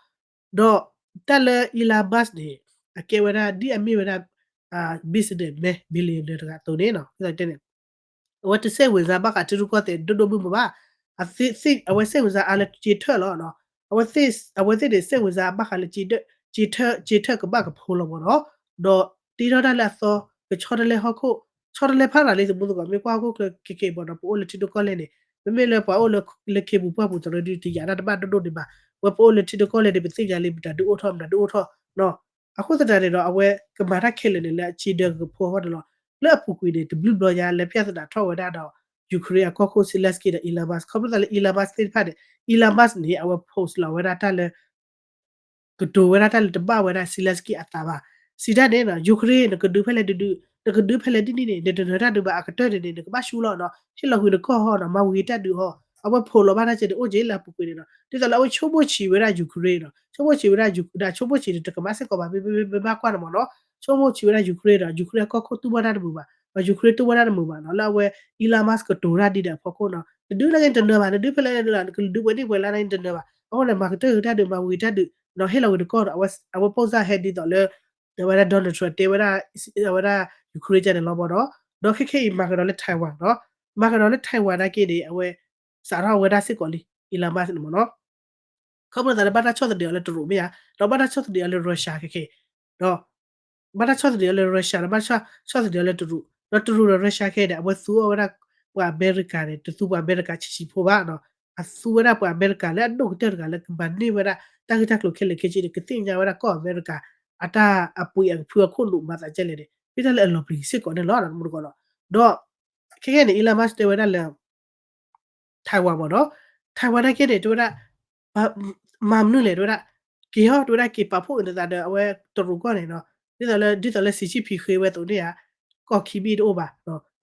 ဒီးတၢ်လၢ Elon Musk န့ၣ် အကဲဝဲဒၣ် ဒ်အမ့ၢ်ဝဲဒၣ် businessman billionaire တဂၤအသိးန့ၣ်နီၤ, အဝဲတစဲးဝ့ၤစါဘၣ်ဃးထံရူၢ်ကီၢ်သဲး ဒိၣ်ဒိၣ်မုၢ်မုၢ်ဘၣ်. အဝဲစဲးဝ့ၤစါအါလၢက့ထၢၣ်လီၤ. အဝဲသ့ၣ်န့ၣ် စဲးဝ့ၤစါဘၣ်ဃးလၢ က့ထၢၣ်ကဘၣ်ကဖိလီၤမ့ၢ်နီၤ. ဒီးတ့ထီၣ်တၢ်လၢအသီ ကဆီတလဲဟီၣ်ခိၣ်, ဆီတလဲဖးရၤလံ သမူသကိး မ့ၢ်ကွၢ်ဟီၣ်ခိၣ်ချၢခဲခဲအံၤမ့ၢ်နီၤ ပအိၣ်လၢထံဒိၣ်ကီၢ်လဲၢ်န့ၣ် မ့မ့ၢ်လၢပှၤအိၣ်လၢ လၢခ့ပူၤပှၢ်ပူၤတရၢဒုးတယာ်တၢ်တဘၣ်ဒိၣ်ဒိၣ်ဒံးဘၣ်. ဝဲပအိၣ်လၢထံဒိၣ်ကီၢ်လဲၢ်န့ၣ် ပသ့ၣ်ညါလံ မတၤဒုးအိၣ်ထီၣ် မတၤဒုးအိၣ်ထီၣ်နီၤ. အဃိသတးန့ၣ်ဒီး အဝဲကမၤတၢ်ခဲလၢာ်န့ၣ် လၢအစ့ဒၢကဖိအဂီၢ်န့ၣ်လီၤ. လၢအပူၤကွံာ်န့ၣ် တဘျုးဘျီညါ လဲၤဖၠၣ်သနာ်ထီၣ်ဝဲဒၣ်ဒီး Ukraine အကီၢ်ခိၣ် Zelensky ဒီး Elon Musk ခီဖျိသးလၢ Elon Musk သ့ၣ်တဖၣ်န့ၣ် Elon Musk န့ၣ် အဝဲ post လီၤဝဲဒၣ်တၢ်လၢ ကတိၤဝဲဒၣ်တၢ်လၢတဘၣ်ဝဲဒၣ် Zelensky အသးဘၣ်. စံးတၢ်န့ၣ်နီၤ Ukraine နကဒုးဖဲလဲၣ်ဒုးဒုး, နကဒုးဖဲလဲၣ်ဒ်န့ၣ်န့ၣ် နတနၢၤတၢ်ဒုးဘၣ် အကတၢၢ်န့ၣ်န့ၣ် နကဘၣ်ဆူလီၤနီၤ, ဟ့ၣ်လီၤကွံာ်နကီၢ်ဟီနီၤ, မၤဝံၤတၢ်ဒုးဟီ. အဝဲ post လီၤဘၣ်တၢ်ကဲန့ၣ် အိၣ်က့ၤလၢအပူၤကွံာ်န့ၣ်နီၤ, ဒ်သိးလၢအဝဲဆိကမိၣ်ဆံးဝဲဒၣ် Ukraine နီၤ, ဆိကမိၣ်ဆံးဝဲဒၣ် ဒ်ဆိကမိၣ်ဆံးန့ၣ် တကမၣ်စ့ၢ်ကီးဘၣ် မ့မ့မ့မ့ၢ်ဘၣ်ကွၢ်န့ၣ်မ့ၢ်နီၤ, ဆိကမိၣ်ဆံးဝဲဒၣ် Ukraine ဒီး Ukraine အကီၢ်ခိၣ်တူၢ်ဘၣ်တၢ်တမုာ်ဘၣ်, ဒီး Ukraine တူၢ်ဘၣ်တၢ်တမုာ်ဘၣ်နီၤ, လၢအဝဲ Elon Musk ကတိၤတၢ်ဒ်ဒီးအဖီခိၣ်နီၤ, နဒုးနာ်က့နတနၢၤဘၣ်, နဒုးဖဲလဲၣ်လဲၣ်လဲၣ် နကဒုးပှဲၤနံၣ်ပှဲၤလါနာ်က့နတနၢၤဘၣ်, အဃိန့ၣ် မၤကတၢၢ်တၢ်ဒုး မၤဝံၤတၢ်ဒုး ဒီးဟ့ၣ်လီၤကွံာ်နကီၢ်ဒီး အဝဲ post ဟဲဒ်သိးလၢ အဝဲဒၣ် Donald Trump တဲဝဲဒၣ် အဝဲဒၣ် Ukraine ကန့ၣ်လီၤဘီဒီး, ဒီးခဲခဲအံၤမၤကဒီးလၢ Taiwan နီၤ, မၤကဒီးလၢ Taiwan နာ်က့န့ၣ် အဝဲ စးထီၣ်ဝဲဒၣ်စ့ၢ်ကီးလံ Elon Musk န့ၣ်မ့ၢ်နီၤ. ခီဖျိသးလၢဘၣ်တၢ်ဆီၣ်သနံးအီၤလၢတရူးမ့ၢ်ဧါ, ဒီးဘၣ်တၢ်ဆီၣ်သနံးအီၤလၢ Russia ခဲခဲ, ဒီး ဘၣ်တၢ်ဆီၣ်သနံးအီၤလၢ Russia ဒီးဘၣ်တၢ်ဆီၣ်သနံးအီၤလၢတရူး, ဒီးတရူးဒီး Russia ခဲဒီး အဝဲသူအီၤဝဲဒၣ်ပှၤအမဲရကၤန့ၣ် တသူပှၤအမဲရကၤဆံးဆံးဖိဘၣ်နီၤ, အသူဝဲဒၣ်ပှၤအမဲရကၤလၢအဒိၣ်ကတၢၢ်တဂၤလၢကမၤန့ၢ်ဝဲဒၣ် တၢ်ဂ့ၢ်တၢ်ကျိၤခဲလၢာ်ခဲဆ့န့ၣ် ကသ့ၣ်ညါဝဲဒၣ်ကီၢ်အမဲရကၤ အတၢ်အပှ့ၤအကဖုအခိၣ်နူာ်မၤသးကဲလဲၣ်န့ၣ် မ့ၢ်တၢ်လၢအလီၤပျံၤစ့ၢ်ကီးန့ၣ်လီၤ တမူတကိးနီၤ, ဒီး ခဲခဲန့ၣ် Elon Musk တဲဝဲဒၣ်လၢ Taiwan မ့ၢ်နီၤ, Taiwan နာ်က့န့ၣ် တဲဝဲဒၣ် မၤမနုၤလဲၣ် တဲဝဲဒၣ်, က့ၤဟီ တဲဝဲဒၣ် က့ၤပာ်ဖှိၣ်က့ၤနသးဒီးအဝဲတရူးကီၢ်န့ၣ်နီၤ, ဒ်သိးလၢ ဒ်သိးလၢ Xi Jinping ဃ့ဝဲအသိးန့ၣ်ဧါ, ကီၢ်ခံဘ့ၣ်တအိၣ်ဘၣ်,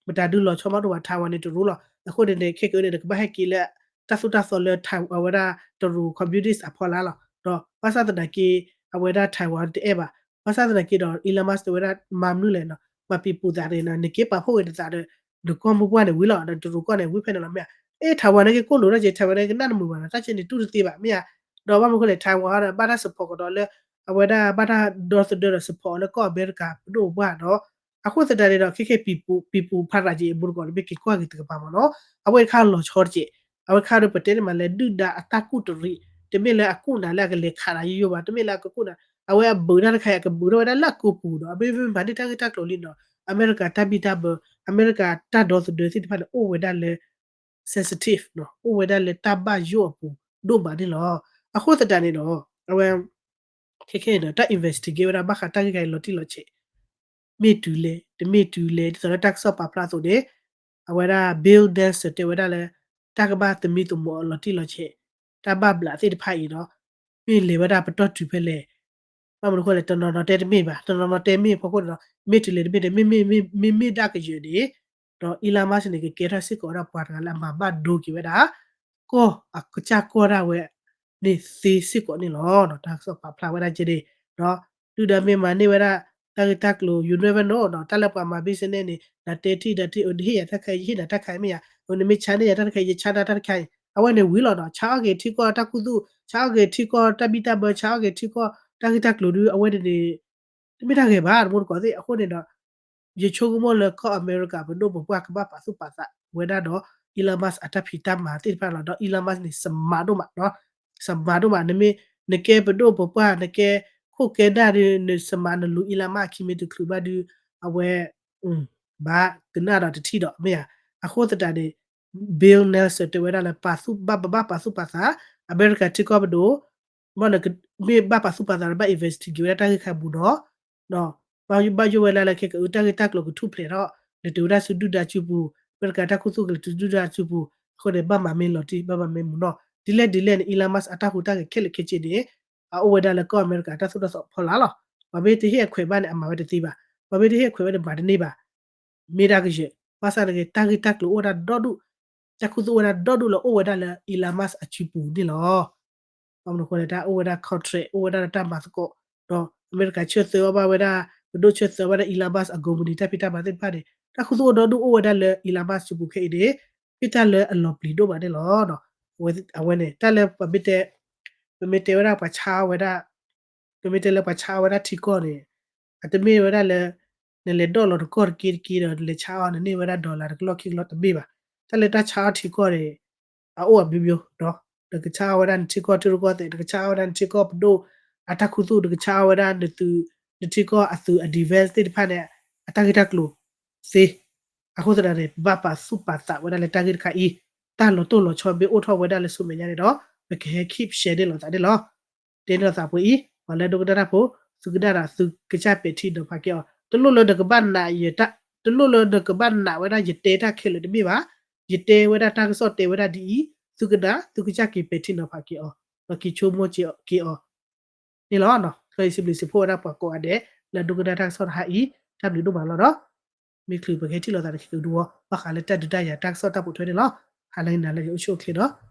မတၤဒုးလီၤဆီမးတအိၣ်ဘၣ် Taiwan န့ၣ်တရူးလီၤ, အဃိန့ၣ်န့ၣ် ခဲကနံၣ်န့ၣ် ကဘၣ်ဟဲက့ၤလၢ တၢ်သိၣ်တၢ်သီလၢ Taiwan အဝဲဒၣ်တရူး communist အဖီလာ်လီၤ, ဒီးဘၣ်ဆၣ်သနာ်က့ အဝဲဒၣ် Taiwan တအဲၣ်ဘၣ်, ဘၣ်ဆၣ်သနာ်က့ဒီး Elon Musk တဲဝဲဒၣ် မၤမနုၤလဲၣ်နီၤ, မၤပံၤပူၤသးန့ၣ်နီၤ, နက့ၤပာ်ဖှိၣ်က့ၤနသးဒီး နကီၢ်မိၢ်ပှၢ်န့ၣ်ဝံၤလီၤ, ဒီးတရူးကီၢ်န့ၣ် ဝံဖဲန့ၣ်လီၤမ့ၢ်ဧါ, အဲ Taiwan နာ်က့ကိၣ်လိာ်ထီၣ်က့ၤ Taiwan နာ်က့ကနၣ်တမုာ်ဘၣ်နီၤ, တၢ်ကဲန့ၣ်တူၢ်တသ့ဘၣ် မ့ၢ်ဧါ, ဒီးဘၣ်မနုၤအဃိလဲၣ် Taiwan ဒီးဘၣ်တၢ် support ကဒီးလၢ အဝဲဒၣ်ဘၣ်တၢ်ဒီသဒၢဒီး support လၢကီၢ်အမဲရကၤပဒိၣ်ပပှၢ်ဒီး အဃိသတးန့ၣ်ဒီး ခဲခဲပံၤပူၤ ပံၤပူၤဖးရၤက့ၤ အမူတကိးန့ၣ် မ့ၢ်က့ၤကွၢ်က့ၤတကပၤမ့ၢ်နီၤ, အဝဲတခါလီၤဆီတက့ၢ်, အဝဲတခါဒီးပတဲန့ၣ်မးလၢဒုၣ်ဒါအတၢ်ကူၣ်တရံး, တမ့ၢ်လၢအကူၣ်နၤလၢအကလဲၤခးနၤယိယိဘၣ်, တမ့ၢ်လၢအကကူၣ်နၤ, အဝဲအဘုးတၢ်တခါအံၤ အကဘုးထီၣ်ဝဲဒၣ်လၢအကိာ်ပူၤဒီး အမ့ၢ်မ့ၢ်မၤန့ၢ်တၢ်ဂ့ၢ်တၢ်ကျိၤလံနီၤ, အမဲရကၤတၢ်ဘံၣ်တၢ်ဘၢ, အမဲရကၤတၢ်ဒီသဒၢသ့ၣ်တဖၣ်န့ၣ် အိၣ်ဝဲဒၣ်လၢ sensitive နီၤ, အိၣ်ဝဲဒၣ်လၢတၢ်ဘၣ်ယိၣ်အပူၤဒိၣ်မးန့ၣ်လီၤ. အဃိသတးန့ၣ်ဒီး အဝဲ ခဲခဲအံၤဒီး တၢ် investigate ဝဲဒၣ်ဘၣ်ဃးတၢ်ဂ့ၢ်ခါအံၤလီၤတံၢ်လီၤဆဲး, မ့ၢ်တုၤလဲၣ် တမ့ၢ်တုၤလဲၣ် ဒ်သိးလၢတၢ်ကစီၣ်ပာ်ဖျါအသိးန့ၣ်, အဝဲဒၣ် Bill Nelson တဲဝဲဒၣ်လၢ တၢ်ကဘၣ်သမံသမိးအီၤလီၤတံၢ်လီၤဆဲး, တၢ်ဘၣ်ဘျးသ့ၣ်တဖၣ်အံၤဒီး မ့ၢ်လဲၤဝဲဒၣ်ပတီၢ်တုၤဖဲလဲၣ် ဘၣ်မနုၤအဃိလဲၣ် တနီၤနီၤတဲတမ့ၢ်ဘၣ်, တနီၤနီၤတဲမ့ၢ်ဖီခိၣ်န့ၣ်ဒီး မ့ၢ်တုၤလဲၣ်တမ့ၢ်တဲ မ့မ့ၢ်ဒၣ်ကယၢၤန့ၣ်, ဒီး Elon Musk န့ၣ် ကကဲထီၣ်စ့ၢ်ကီးဝဲဒၣ်ပှၤတဂၤလၢအမၤဘၣ်ဒိက့ၤဝဲဒၣ် ကီၢ်အကစၢ်ကီၢ်ဒၣ်ဝဲန့ၣ်သ့စ့ၢ်ကီးန့ၣ်လီၤ. တၢ်ကစီၣ်ပာ်ဖျါဝဲဒၣ်ကဲန့ၣ်, ဒီး ဒုၣ်ဒါမ့ၢ်မၤန့ၢ်ဝဲဒၣ် တၢ်ဂ့ၢ်တၢ်ကျိၤ you never know နီၤ, တၢ်လၢပှၤမၤ business န့ၣ် နတဲထံၣ်ဒီးထံၣ် နဟ့ၣ်ယၤတၢ်ခါ ယဟ့ၣ်နၤတၢ်ခါ မ့ၢ်ယၤ, နမ့ၢ်ဆါန့ၢ်ယၤတၢ်တခါ ယဆါနၤတၢ်တခါအံၤ အဝဲန့ၣ်ဝံၤလီၤနီၤ, ဆါအီၣ်က့ၤထံကီၢ်တၢ်ခူသူၣ်, ဆါအီၣ်က့ၤထံကီၢ်တၢ်ဘံၣ်တၢ်ဘၢ, ဆါအီၣ်က့ၤထံကီၢ်တၢ်ဂ့ၢ်တၢ်ကျိၤဒုး အဝဲန့ၣ်န့ၣ် တမ့ၢ်တၢ်ဂ့ၤဘၣ် တမူတကိးသ့ၣ်အဃိန့ၣ်ဒီး ယဆိကမိၣ်လၢကီၢ်အမဲရကၤပဒိၣ်ပပှၢ်ကဘၣ်ပာ်သူၣ်ပာ်သးဝဲဒၣ်ဒီး Elon Musk အတၢ်ဖံးတၢ်မၤသ့ၣ်တဖၣ်လီၤ. ဒီး Elon Musk န့ၣ် smart ဒိၣ်မးနီၤ, smart ဒိၣ်မး, နမ့ၢ် နကဲပဒိၣ်ပပှၢ် နကဲခိၣ်ကဲဒၣ်ဒီး န smart နလူၤ Elon Musk ခံမ့ၢ်တချုးဘၣ်ဒီး အဝဲ ဘၣ်ကနၣ်ဒီးတထံၣ်ဒီး မ့ၢ်ဧါ, အဃိသတးန့ၣ် Bill Nelson တဲဝဲဒၣ်လၢ ပာ်သူၣ်ဘၣ် ပဘၣ်ပာ်သူၣ်ပာ်သး အမဲရကၤထံကီၢ်ပဒိၣ် မ့ၢ်နမ့ၢ်ဘၣ်ပာ်သူၣ်ပာ်သးဒီး ဘၣ် investigate ဝဲဒၣ်တၢ်ဂ့ၢ်ခါပူၤနီၤ, ဘၣ်ယိၣ်ဝဲဒၣ်လၢခဲကတၢၢ်တၢ်ဂ့ၢ်တၢ်ကျိၤကထူၣ်ဖျဲးထီၣ် လဲၤတုၤဝဲဒၣ်ဆူဒုၣ်ဒါစုပူၤ, အမဲရကၤတၢ်ခူသူၣ်ကလဲၤတုၤဒုၣ်ဒါစုပူၤ, အဃိန့ၣ် ဘၣ်မၤမ့ၢ်လီၤတံၢ် ဘၣ်မၤမ့ၢ်မုာ်နီၤ, ဒ်လဲၣ်ဒ်လဲၣ်န့ၣ် Elon Musk အတၢ်ဟူးတၢ်ဂဲၤခဲလၢာ်ခဲဆ့န့ၣ် အအိၣ်ဝဲဒၣ်လၢကီၢ်အမဲရကၤတၢ်သိၣ်တၢ်သီအဖီလာ်လီၤ. ပှၤမ့ၢ်တဟ့ၣ်အခွဲးဘၣ်န့ၣ် အမၤဝဲတသ့ဘၣ်, ပှၤမ့ၢ်တဟ့ၣ်အခွဲးဘၣ်န့ၣ် မၤတန့ၢ်ဘၣ် မ့ၢ်ဒၣ်ကယဲၢ်, ဘၣ်ဆၣ်န့ၣ် တၢ်ဂ့ၢ်တၢ်ကျိၤအိၣ်ဝဲဒၣ်ဒီဒူၣ်, တၢ်ခူသူၣ်အိၣ်ဝဲဒၣ်ဒီဒူၣ်လၢအိၣ်ဝဲဒၣ်လၢ Elon Musk အစုပူၤန့ၣ်လီၤ. ဘၣ်မနုၤအဃိလဲၣ် တၢ်အိၣ်ဝဲဒၣ် contract အိၣ်ဝဲဒၣ်လၢတၢ်မၤသကိး, ဒီးအမဲရကၤဆၢသၢအီၣ်ဘၣ်ဝဲဒၣ်, ပဒိၣ်ဆၢသၢဝဲဒၣ် Elon Musk အ company တၢ်ဖံးတၢ်မၤသ့ၣ်တဖၣ်န့ၣ် တၢ်ခူသူၣ်အိၣ်ဒီဒူၣ်အိၣ်ဝဲဒၣ်လၢ Elon Musk စုပူၤခဲအံၤန့ၣ် မ့ၢ်တၢ်လၢအလီၤပျံၤဒိၣ်မးန့ၣ်လီၤ. အဝဲန့ၣ် တၢ်လၢပမ့ၢ်တဲ ပမ့ၢ်တဲဝဲဒၣ်ပှၤဆါအီၣ်ဝဲဒၣ် ပမ့ၢ်တဲလၢပှၤဆါအီၣ်ဝဲဒၣ်ထံကီၢ်န့ၣ် အတမ့ၢ်ဝဲဒၣ်လၢ နလဲၤဒိးလီၤတကီၢ်တက့ၢ်တက့ၢ်ဒီး နလဲၤဆါအီၣ် နန့ၢ်ဝဲဒၣ် dollar တကလီၢ်ခံကလီၢ်တမ့ၢ်ဘၣ်. တၢ်လၢတၢ်ဆါအီၣ်ထံကီၢ်န့ၣ် အအိၣ်အမျိုးမျိုးဒီး နကဆါအီၣ်ဝဲဒၣ်နထံကီၢ်ထံရူၢ်ကီၢ်သဲး, နကဆါအီၣ်ဝဲဒၣ်နထံကီၢ်ပဒိၣ်အတၢ်ခူသူၣ်, နကဆါအီၣ်ဝဲဒၣ်နသုး, နထံကီၢ်အသုးအ defense သ့ၣ်တဖၣ်န့ၣ် အတၢ်ဂ့ၢ်တၢ်ကျိၤသ့. အဃိသတးန့ၣ် ပဘၣ်ပာ်သူၣ်ပာ်သးဝဲဒၣ်လၢတၢ်ဂ့ၢ်တခါအံၤ, တၢ်လီၤတိၢ်လီၤဆီမ့ၢ်အိၣ်ထီၣ်ဝဲဒၣ်လၢဆူမဲာ်ညါန့ၣ်ဒီး ပကဟဲ keep share န့ၢ်လိာ်သးန့ၣ်လီၤ. တဲန့ၢ်လိာ်သးပှဲၤအံၤ, ပှၤလၢဒိကနၣ်တၢ်ဖိ, သုကနၣ်ဒီးသုကစၢ်ပဲာ်ထံနီၤဖးက့ၤအီၤ, တလိၣ်လၢနကဘၣ်နာ်ယတၢ်, တလိၣ်လၢနကဘၣ်နာ်ဝဲဒၣ်ယတဲတၢ်ခဲလၢာ်တမ့ၢ်ဘၣ်, ယတဲဝဲဒၣ်တၢ်ကစီၣ်တဲဝဲဒၣ်ဒ်အံၤ, သုကနၣ် သုကစၢ်က့ၤပဲာ်ထံနီၤဖးက့ၤအီၤ, ဒီးက့ၤဆိကမိၣ်က့ၤအီၤ န့ၣ်လီၤ. ခဲအံၤစံးဘျုးစံးဖှိၣ်ဝဲဒၣ်ပှၤကိးဂၤဒဲး လၢဒိကနၣ်တၢ်ကစီၣ်တဟါအံၤ, တၢ်ဘျုးဒိၣ်မးလီၤဒီး မ့ၢ်ချုးပကဟဲထံၣ်လိာ်သးတခါကဒုဝီ ဘၣ်ဃးလၢတၢ်ဒုးတၢ်ယၤတၢ်ကစီၣ်တၢ်ပိာ်ထွဲန့ၣ်လီၤ. ဟါလၢအဂ့ၤ နၤလၢအဂ့ၤ အိၣ်ဆူၣ်အိၣ်ချ့ဒီး